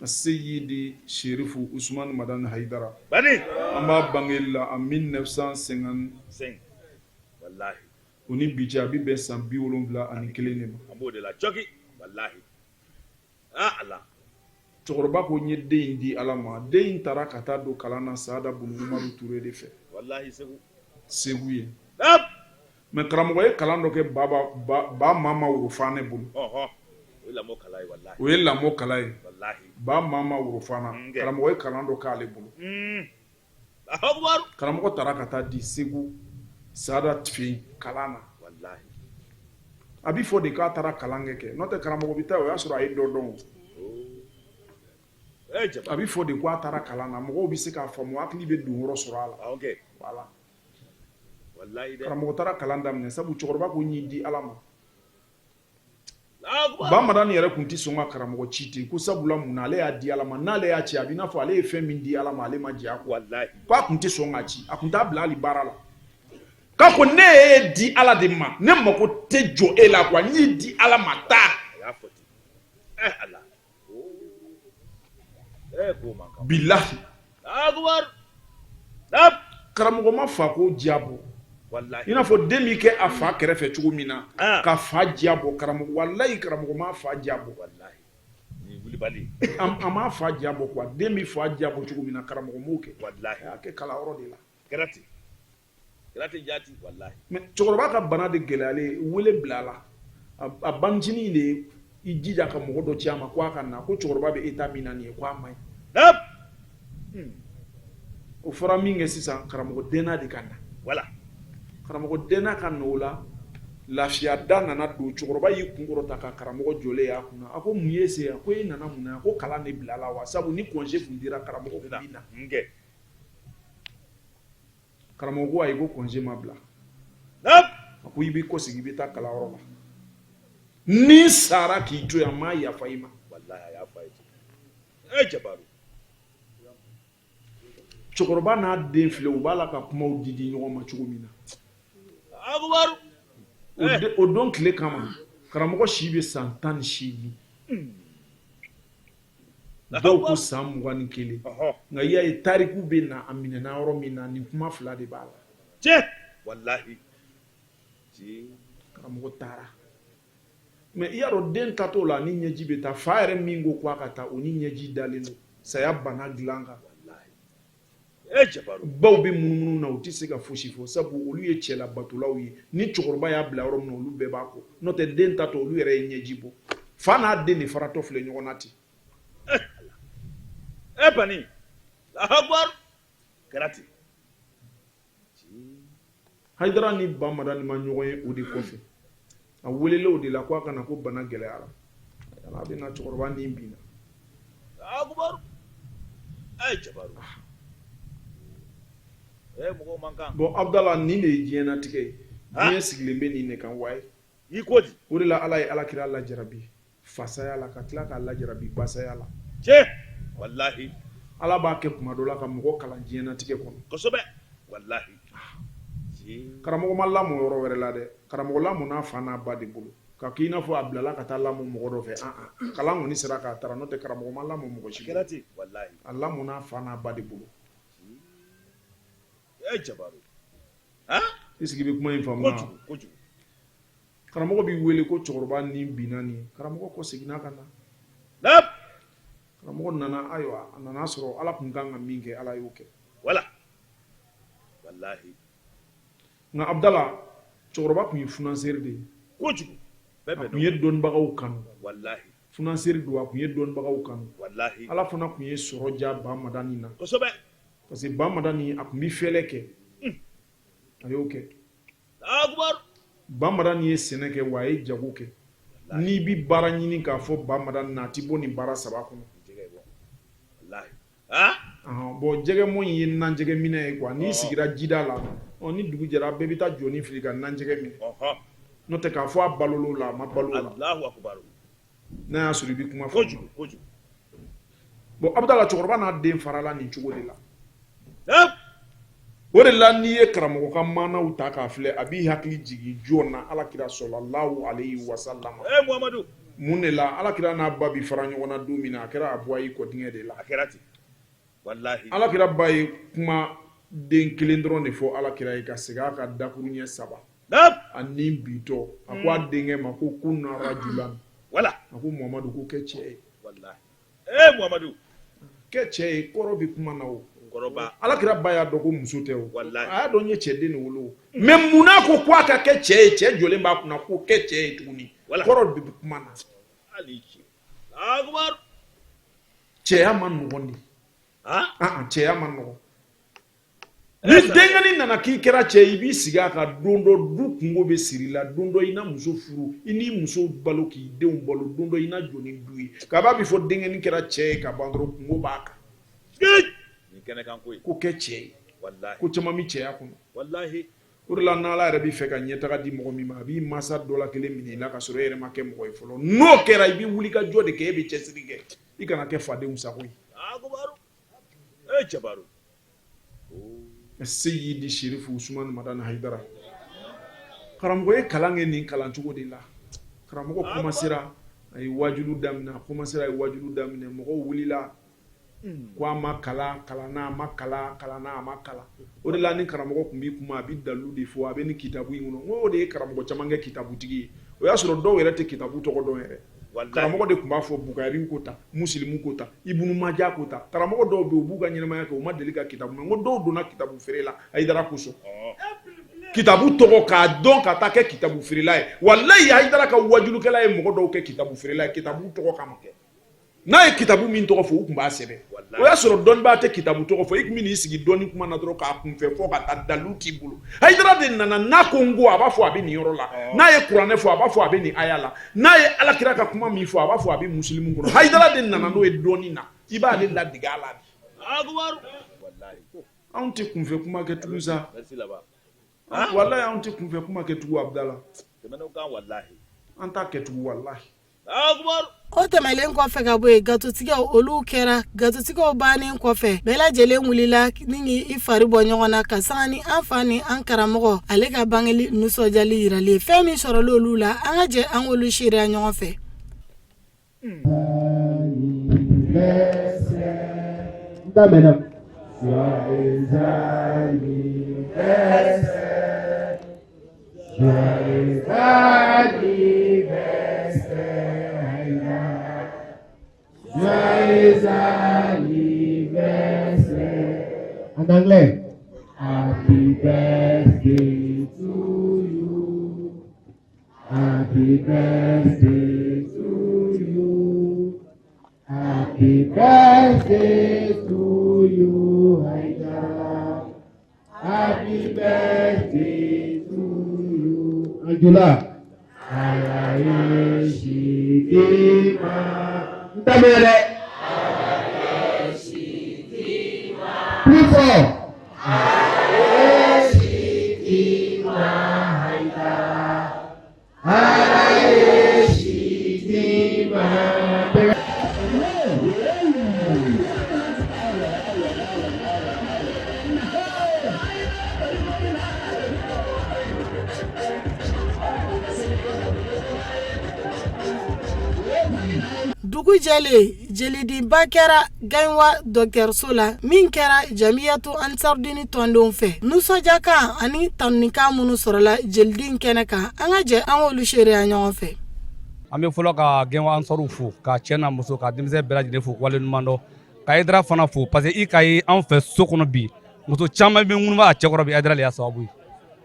[SPEAKER 12] Seyidi Serifu Usumani Madani Hayidara, an b'a bangeli la en 1955. O ni bi cɛ, a bɛ bɛn san 71 de ma.
[SPEAKER 13] An b'o de la cɔki, walahi. Ah Ala.
[SPEAKER 12] Cɛkɔrɔba ko n ye den in di Ala ma. Den in taara ka taa don kalan na Saada Bun Umaru Ture de fɛ.
[SPEAKER 13] Walahi, Segu.
[SPEAKER 12] Segu ye. Mais karamɔgɔ ye kalan dɔ kɛ ba Mama Worofane bolo. O ye lamɔ kalan ye. Ba Mama Worofana, karamɔgɔ ye kalan dɔ k'ale bolo. Karamɔgɔ taara ka taa di Segu Sada fɛ yen kalan na. A bɛ fɔ de k'a taara kalan kɛ, n'o tɛ karamɔgɔ bɛ taa o y'a sɔrɔ a ye dɔ dɔn. A bɛ fɔ de ko a taara kalan na, mɔgɔw bɛ se k'a faamu, hakili bɛ don yɔrɔ sɔrɔ a la. Voilà. Karamɔgɔ taara kalan daminɛ sabu cɛkɔrɔba ko n y'i di Ala ma. Ba Madani yɛrɛ tun tɛ sɔn ka karamɔgɔ ci ten ko sabula mun na ale y'a di Ala ma n'ale y'a ci a bɛ i n'a fɔ ale ye fɛn min di Ala ma ale ma jɛ a kɔ k'a tun tɛ sɔn k'a ci a tun t'a bila hali baara la k'a ko ne y'e di Ala de ma ne mako tɛ jɔ e la quoi n y'i di Ala ma taa bilahi karamɔgɔ ma fa ko diya bɔ i n'a fɔ den bɛ kɛ a fa kɛrɛfɛ cogo min na ah. ka fa diya bɔ karamɔgɔ walayi karamɔgɔ ma fa diya bɔ a ma fa diya bɔ quoi den bɛ fa diya bɔ cogo min na karamɔgɔ m'o kɛ a y'a kɛ kalanyɔrɔ de la Mais cɛkɔrɔba ka bana de gɛlɛyalen wele bila a la a bancinin de i jija ka mɔgɔ dɔ ci a ma ko a ka na ko cɛkɔrɔba bɛ état min na nin ye ko a man ɲi o fɔra min kɛ sisan karamɔgɔ denna de ka na
[SPEAKER 13] voilà
[SPEAKER 12] karamɔgɔ denna ka na o la lafiya da nana don cɛkɔrɔba y'i kun kɔrɔta ka karamɔgɔ jɔlen y'a kunna a ko mun y'e se yan ko e nana mun na ko kalan de bilala wa sabu ni congé tun dira karamɔgɔ tun bɛ na Karamɔgɔ ko ayi ko congé ma bila a ko i b'i kɔsegin i bɛ taa kalanyɔrɔ la ni n sara k'i to yan n ma yafa i ma cɛkɔrɔba n'a den filɛ u b'a la ka kumaw di di ɲɔgɔn ma cogo min na o don tile kama karamɔgɔ si bɛ san 18 Dɔw ko san 21 nka i y'a ye tariku bɛ na a minɛna yɔrɔ min na nin kuma fila de b'a la
[SPEAKER 13] cɛ walahi
[SPEAKER 12] karamɔgɔ taara mais i y'a dɔn den taatɔ la ni ɲɛji bɛ taa fa yɛrɛ min ko k'a ka taa o ni ɲɛji dalen don saya bana dilan kan baw bɛ munumunu na u tɛ se ka fosi fɔ sabu olu ye cɛlabatolaw ye ni cɛkɔrɔba y'a bila yɔrɔ min na olu bɛɛ b'a kɔ n'o tɛ den taatɔ olu yɛrɛ ye ɲɛji bɔ fa n'a den de faratɔ filɛ ɲɔgɔn na ten
[SPEAKER 13] e bani kɛra ten
[SPEAKER 12] Hayidara ni Ba Madani ma ɲɔgɔn ye o de kɔfɛ a welela o de la ko a ka na ko bana gɛlɛyara a bɛ na cɛkɔrɔba ni binna bon Abudala nin de ye diɲɛnatigɛ ye diɲɛ sigilen bɛ nin de kan wayi
[SPEAKER 13] i ko di
[SPEAKER 12] o de la Ala ye alakira lajarabi fasaya la ka tila k'a lajarabi basaya la
[SPEAKER 13] cɛ walahi
[SPEAKER 12] Ala b'a kɛ kuma dɔ la ka mɔgɔ kalan diɲɛnatigɛ kɔnɔ
[SPEAKER 13] kosɛbɛ walahi
[SPEAKER 12] karamɔgɔ ma lamɔ yɔrɔ wɛrɛ la dɛ karamɔgɔ lamɔna a fa n'a ba de bolo ka k'i n'a fɔ a bilala ka taa lamɔ mɔgɔ dɔ fɛ an an kalan kɔni sera k'a taara n'o tɛ karamɔgɔ ma lamɔ mɔgɔ si
[SPEAKER 13] kɛra ten walahi
[SPEAKER 12] a lamɔna a fa n'a ba de bolo
[SPEAKER 13] e jabaru
[SPEAKER 12] i sigi bɛ kuma in faamu
[SPEAKER 13] kojugu kojugu
[SPEAKER 12] karamɔgɔ b'i wele ko cɛkɔrɔba ni binna nin karamɔgɔ ko seginna ka na karamɔgɔ nana ayiwa a nana sɔrɔ ala tun kan ka min kɛ ala y'o kɛ
[SPEAKER 13] wala walahi
[SPEAKER 12] nka abudala cɛkɔrɔba tun ye funanseri de ye
[SPEAKER 13] kojugu
[SPEAKER 12] a tun ye dɔnnibagaw kanu
[SPEAKER 13] walahi
[SPEAKER 12] funanseri don a tun ye dɔnnibagaw kanu
[SPEAKER 13] walahi
[SPEAKER 12] ala fana tun ye sɔrɔ diya ba madani na
[SPEAKER 13] kosɛbɛ
[SPEAKER 12] parce que ba madani a tun bɛ fɛlɛ kɛ a y'o kɛ Ba Madani ye sɛnɛ kɛ wa a ye jago kɛ n'i bɛ baara ɲini k'a fɔ Ba Madani na a tɛ bɔ nin baara saba kɔnɔ bon jɛgɛmɔn in ye nanjɛgɛ minɛ ye quoi n'i sigira jida la ni dugu jɛra bɛɛ bɛ taa jɔnin fili ka nanjɛgɛ minɛ n'o tɛ k'a fɔ a balo la a ma balo la n'a y'a sɔrɔ i bɛ kuma
[SPEAKER 13] kojugu kojugu
[SPEAKER 12] bon Abudala cɛkɔrɔba n'a den farala nin cogo de la o de la n'i ye karamɔgɔ ka maanaw ta k'a filɛ a b'i hakili jigin jɔn na alakira sɔlɔlahu alayhi wa sallam
[SPEAKER 13] Muhamadu
[SPEAKER 12] mun de la alakira n'a ba bi fara ɲɔgɔn na don min na a kɛra abuwayi kɔdingɛ de la
[SPEAKER 13] a kɛra ten walahi
[SPEAKER 12] alakira ba ye kuma den kelen dɔrɔn de fɔ alakira ye ka segin a kan dakuruɲɛ saba a ni bintɔ a ko a denkɛ ma ko kun rajulan
[SPEAKER 13] wala
[SPEAKER 12] a ko Muhamadu ko kɛ cɛ ye
[SPEAKER 13] walahi ee Muhamadu
[SPEAKER 12] kɛ cɛ ye kɔrɔ bɛ kuma na o Ala kira ba y'a dɔn ko muso tɛ o, a y'a dɔn n ye cɛden de wolo, mais munna ko ko a ka kɛ cɛ ye? Cɛ jɔlen b'a kunna k'o kɛ cɛ ye tuguni, kɔrɔ de bɛ kuma na. Cɛya man nɔgɔn de, cɛya man nɔgɔn. Ni denkɛnin nana k'i kɛra cɛ, i b'i sigi a kan. Don dɔ du kungo bɛ siri i la, don dɔ i na muso furu, i n'i muso balo k'i denw balo, don dɔ i na jɔ ni du ye. Kaba bɛ fɔ denkɛnin kɛra cɛ ye ka ban dɔrɔn, kungo b'a kan. Ko kɛ cɛ ye, ko caman bɛ cɛya kɔnɔ. O de la, n'Ala yɛrɛ bɛ fɛ ka ɲɛtaga di mɔgɔ min ma, a b'i mansa dɔ la kelen minɛ i la ka sɔrɔ e yɛrɛ ma kɛ mɔgɔ ye fɔlɔ. N'o kɛra, i bɛ wuli ka jɔ de kɛ, e bɛ cɛsiri kɛ, i kana kɛ fadenw sago ye. Seyidi Sherifu Usumani Madani Hayidara, karamɔgɔ ye kalan kɛ nin kalan cogo de la. Karamɔgɔ commencera, a ye wajulu daminɛ, a commencera, a ye wajulu daminɛ, mɔgɔw wulila ko a ma kalan, kalanna, a ma kalan, kalanna, a ma kalan. O de la, ni karamɔgɔ tun bɛ kuma, a bɛ dalilu de fɔ, a bɛ nin kitabu in kɔnɔ. N ko o de ye karamɔgɔ caman kɛ kitabutigi ye. O y'a sɔrɔ dɔw yɛrɛ tɛ kitabu tɔgɔ dɔn yɛrɛ. Karamɔgɔ de tun b'a fɔ Bukari ko tan, Musilimu ko tan, Ibunu Maja ko tan. Karamɔgɔ dɔw bɛ yen, u b'u ka ɲɛnamaya kɛ, u ma deli ka kitabu mɛn. N ko dɔw donna kitabu feere la Hayidara kosɔn, kitabu tɔgɔ k'a dɔn ka taa kɛ kitabu feerela ye. Walayi, Hayidara ka wajulukɛla ye mɔgɔ dɔw kɛ kitabu feerela ye kitabu tɔgɔ kama. N'a ye kitabu min tɔgɔ fɔ, u tun b'a sɛbɛn. O y'a sɔrɔ dɔnnibaa tɛ kitabu tɔgɔ fɔ. I tun bɛ n'i sigi dɔnni kuma na dɔrɔn k'a kunfɛ fɔ ka taa, dalilu t'i bolo. Hayidara de nana, n'a ko n ko, a b'a fɔ a bɛ nin yɔrɔ la. N'a ye kuranɛ fɔ, a b'a fɔ a bɛ nin aya la. N'a ye alakira ka kuma min fɔ, a b'a fɔ a bɛ musilimu kɔnɔ. Hayidara de nana n'o ye dɔnni na, i b'ale ladege a la de. Anw tɛ kunfɛ kuma kɛ tugun sa, walayi, anw tɛ kunfɛ kuma kɛ tugun. Abudala, an t'a kɛ tugun, walayi.
[SPEAKER 2] O tɛmɛnlen kɔfɛ ka bɔ yen, gatotigɛw olu kɛra. Gatotigɛw bannen kɔfɛ, bɛɛ lajɛlen wulila ni k'i fari bɔ ɲɔgɔn na ka sanga ni an fa ni an karamɔgɔ ale ka bangeli nisɔndiyali yirali ye. Fɛn min sɔrɔla olu la, an ka jɛ an k'olu seereya ɲɔgɔn fɛ.
[SPEAKER 14] En anglais. Happy birthday to you. Happy birthday to you. Happy birthday to you, Haidara. Happy birthday to you. Angela. Alaye Shidima. N t'a mɛn dɛ. Plus fort. Alaye Shidima Haidara. Alaye Shidima.
[SPEAKER 2] Dugu jɛlen, jelidiba kɛra Gagnoa dɔgɔtɔrɔso la min kɛra Jamiyatu Ansarudini tɔndenw fɛ. Nisɔndiyakan ani tanunikan minnu sɔrɔla jelidi kɛnɛ kan, an ka jɛ an k'olu seereya ɲɔgɔn fɛ.
[SPEAKER 15] An bɛ fɔlɔ ka Gagnoa Ansaruw fo, ka cɛ n'a muso, ka denmisɛn bɛɛ lajɛlen fo, waleɲuman dɔn, ka Hayidara fana fo, parce que i ka ye anw fɛ so kɔnɔ bi, muso caman bɛ ŋunuma a cɛkɔrɔ bi, Hayidara de y'a sababu ye.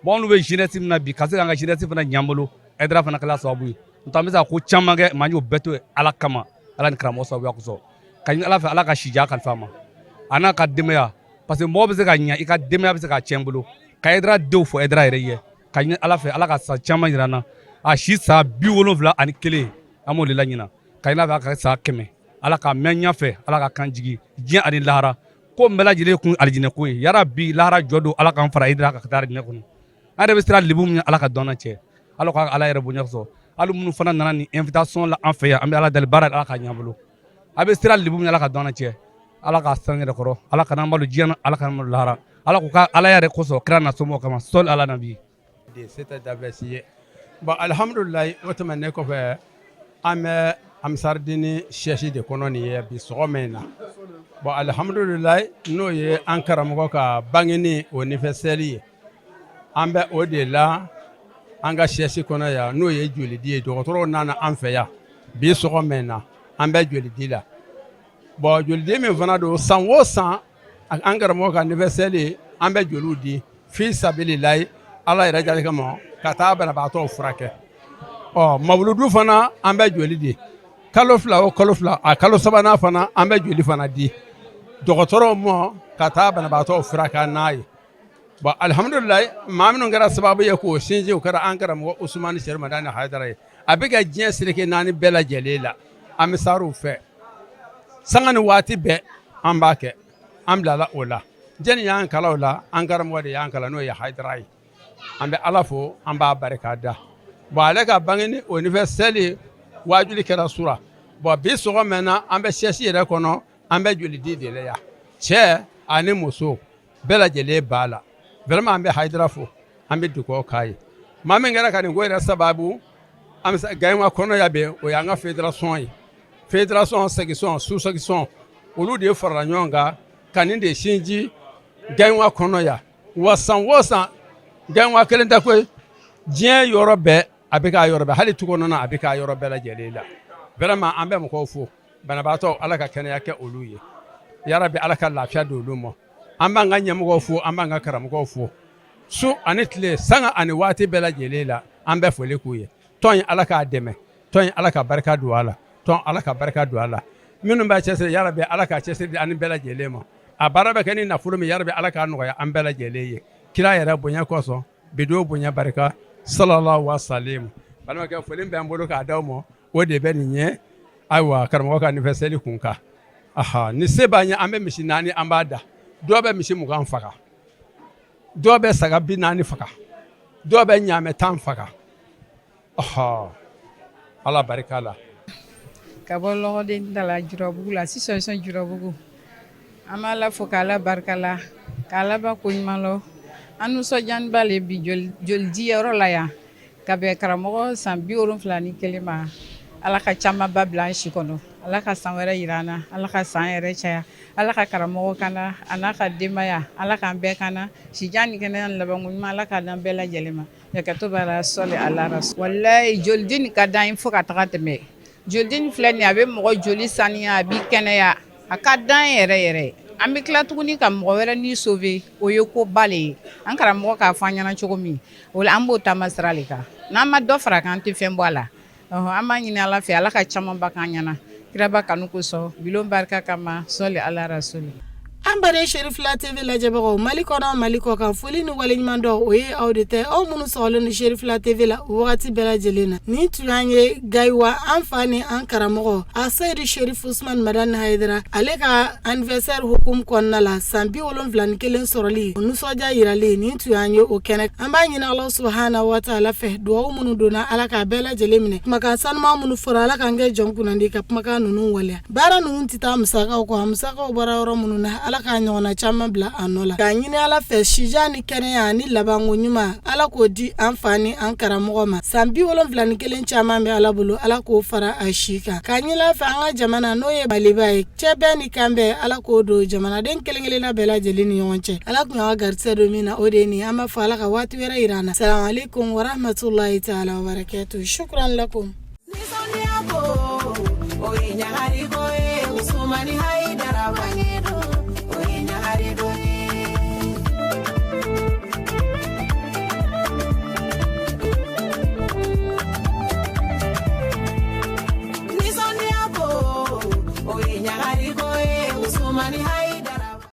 [SPEAKER 15] Bon, anw bɛ jeunesse min na bi, ka se k'an ka jeunesse fana ɲɛ an bolo, Hayidara fana kɛla sababu ye. N'o tɛ an bɛ se ka ko caman kɛ, mais an y'o bɛɛ to Ala kama, Ala ni karamɔgɔ sababuya kosɔn. Ka ɲini Ala fɛ, Ala ka sijan kalifa a ma, a n'a ka denbaya, parce que mɔgɔ bɛ se ka ɲɛ, i ka denbaya bɛ se ka tiɲɛ bolo. Ka Hayidara denw fo, Hayidara yɛrɛ ye, ka ɲini Ala fɛ, Ala ka san caman jira an na. A si san 71, an b'o de la ɲina. Ka ɲini Ala fɛ, a ka san 100, Ala ka mɛn ɲɛfɛ, Ala ka kan jigi diɲɛ ani lahara ko bɛɛ lajɛlen kun alijinɛ ko ye. Yarabi, lahara jɔ don, Ala k'an fara Hayidara kan ka taa alijinɛ kɔnɔ. An yɛrɛ bɛ siran lebu min, Ala ka dɔn an cɛ, Ala ka Ala yɛrɛ bonya sɔrɔ. Hali minnu fana nana ni invitation la an fɛ yan, an bɛ Ala deli, baara Ala ka ɲɛ bolo. A bɛ siran lebu min, Ala ka dɔn an cɛ, Ala ka san yɛrɛ kɔrɔ, Ala kana malo diɲɛ na, Ala kana malo lahara, Ala k'u ka Ala yɛrɛ kosɔn, kira na somɔgɔw kama, sɔli ala nabi.
[SPEAKER 16] Se tɛ da bɛɛ si ye. Bon, alihamudulilayi, o tɛmɛnen kɔfɛ, an bɛ Ansaridini siège de kɔnɔ nin ye bi sɔgɔma in na. Bon, alihamudulilayi, n'o ye an karamɔgɔ ka bangeni o anniversaire ye, an bɛ o de la an ka siège kɔnɔ yan, n'o ye jolidi ye. Dɔgɔtɔrɔw nana an fɛ yan bi sɔgɔma in na, an bɛ jolidi la. Bon, jolidi min fana don, san o san An karamɔgɔ ka anniversaire, an bɛ joliw di fi sabililayi, Ala yɛrɛ jali kama, ka taa banabaatɔw furakɛ. Ɔ mawuludu fana, an bɛ joli di kalo 2 o kalo 2. A kalo sabanan fana, an bɛ joli fana di dɔgɔtɔrɔw ma ka taa banabaatɔw furakɛ n'a ye. Bon, alihamudulilayi, maa minnu kɛra sababu ye k'o sinsin, o kɛra an karamɔgɔ Usumani Serifu Madani Hayidara ye. A bɛ kɛ diɲɛ seleke naani bɛɛ lajɛlen la. An bɛ sar'u fɛ sanga ni waati bɛɛ, an b'a kɛ. An bilala o la, jɛni y'an kalan o la? An karamɔgɔ de y'an kalan, n'o ye Hayidara ye. An bɛ Ala fo, an b'a barika da. Bon, ale ka bange ni o anniversaire waajuli kɛra sura. Bon, bi sɔgɔmɛ na, an bɛ siège yɛrɛ kɔnɔ, an bɛ joli di de la yan. Cɛ ani muso bɛɛ lajɛlen b'a la. Vraiment, an bɛ Hayidara fo, an bɛ dugawu k'a ye. Maa min kɛra ka nin ko yɛrɛ sababu, an bɛ se Gaɲɛwa kɔnɔ yan bi, o y'an ka fédération ye. Fédération, section, sous section, olu de farala ɲɔgɔn kan ka nin de sinji Gaɲɛwa kɔnɔ yan. Wa san o san, Gaɲɛwa kelen tɛ koyi, diɲɛ yɔrɔ bɛɛ a bɛ k'a yɔrɔ bɛɛ, hali tu kɔnɔna a bɛ k'a yɔrɔ bɛɛ lajɛlen la. Vraiment, an bɛ mɔgɔw fo. Banabaatɔ, Ala ka kɛnɛya kɛ olu ye yarabi, Ala ka lafiya di olu ma. An b'an ka ɲɛmɔgɔw fo, an b'an ka karamɔgɔw fo. Su ani tile, sanga ani waati bɛɛ lajɛlen la, an bɛ foli k'u ye. Tɔn in, Ala k'a dɛmɛ. Tɔn in, Ala ka barika don a la. Tɔn, Ala ka barika don a la. Minnu b'a cɛsiri, yarabi, Ala k'a cɛsiri di an bɛɛ lajɛlen ma. A baara bɛ kɛ ni nafolo min, yarabi, Ala k'a nɔgɔya an bɛɛ lajɛlen ye, kira yɛrɛ bonya kosɔn, bidon bonya barika, sallallahu wa salim. Balimakɛ, foli bɛ n bolo k'a d'aw ma, o de bɛ nin ye. Ayiwa, karamɔgɔ ka anniversaire kun kan, aha, ni se b'an ye, an bɛ misi 4, an b'a da. Dɔw bɛ misi 20 faga, dɔw bɛ saga 40 faga, dɔw bɛ ɲaamɛ 10 faga. Ɔhɔ, Ala barika la.
[SPEAKER 17] Ka bɔ lɔgɔden da la, Jurɔbugu la, association Jurɔbugu. An b'a la fo k'Ala barika la, k'Ala ba ko ɲuman lɔ. An nisɔndiyaba le bi jolidiyɔrɔ la yan ka bɛn karamɔgɔ san 71 ma. Ala ka camanba bila an si kɔnɔ, Ala ka san wɛrɛ yira an na, Ala ka san yɛrɛ caya, Ala ka karamɔgɔ kana a n'a ka denbaya, Ala k'an bɛɛ kana sijan ni kɛnɛya ni labanko ɲuman, Ala k'a d'an bɛɛ lajɛlen ma. Yakato bara sɔli ala rasul. Walayi, jolidi nin ka d'an ye fo ka taga tɛmɛ. Jolidi nin filɛ nin ye, a bɛ mɔgɔ joli saniya, a b'i kɛnɛya, a ka d'an yɛrɛ yɛrɛ. An bɛ tila tuguni ka mɔgɔ wɛrɛ ni sauver, o ye koba le ye. An karamɔgɔ k'a fɔ an ɲɛna cogo min, o la an b'o taama sira le kan. N'an ma dɔ fara kan, an tɛ fɛn bɔ a la. An b'a ɲini Ala fɛ, Ala ka camanba k'an ɲɛna, kiraba kanu kosɔn, bilon barika kama, sɔli ala rasuli.
[SPEAKER 2] An baden Serifila TV lajɛbagaw, Mali kɔnɔ, Mali kɔ kan, foli ni waleɲuman dɔn, o ye aw de tɛ, aw minnu sɔgɔlen ni Serifila TV la wagati bɛɛ lajɛlen na. Nin tun y'an ye Gayiwa, an fa ni an karamɔgɔ Aseyidu Serifu Usumani Madani Hayidara, ale ka anniversaire hukumu kɔnɔna la, san 71 sɔrɔli, o nisɔndiya yirali, nin tun y'an ye o kɛnɛ. An b'a ɲini Ala subahana wa taala fɛ, dugawu minnu donna, Ala k'a bɛɛ lajɛlen minɛ. Kumakan sanuman minnu fɔra, Ala k'an kɛ jɔn kunnandi ka kumakan ninnu waleya. Baara ninnu tɛ taa musakaw kɔ, a musakaw bɔra yɔrɔ minnu na, Ala k'a ɲɔgɔnna caman bila a nɔ la. K'a ɲini Ala fɛ, sijan ni kɛnɛya ani labanko ɲuman, Ala k'o di an fa ni an karamɔgɔ ma. San 71 caman bɛ Ala bolo, Ala k'o fara a si kan. K'a ɲini Ala fɛ, an ka jamana, n'o ye Maliba ye, cɛbɛn ni kanbɛn, Ala k'o don jamanaden kelen kelenna bɛɛ lajɛlen ni ɲɔgɔn cɛ. Ala kun y'an garisɛgɛ don min na, o de ye nin. An b'a fɔ Ala ka waati wɛrɛ yira an na. Salamu aleykum warahmatulahi taala wabarakatuh. Shukran lakum.
[SPEAKER 1] Nisɔndiya ko, o ye ɲagari ko ye. Usumani Hayidara bange don, o ye ɲagari don ye. Nisɔndiya ko, o ye ɲagari ko ye. Usumani Hayidara.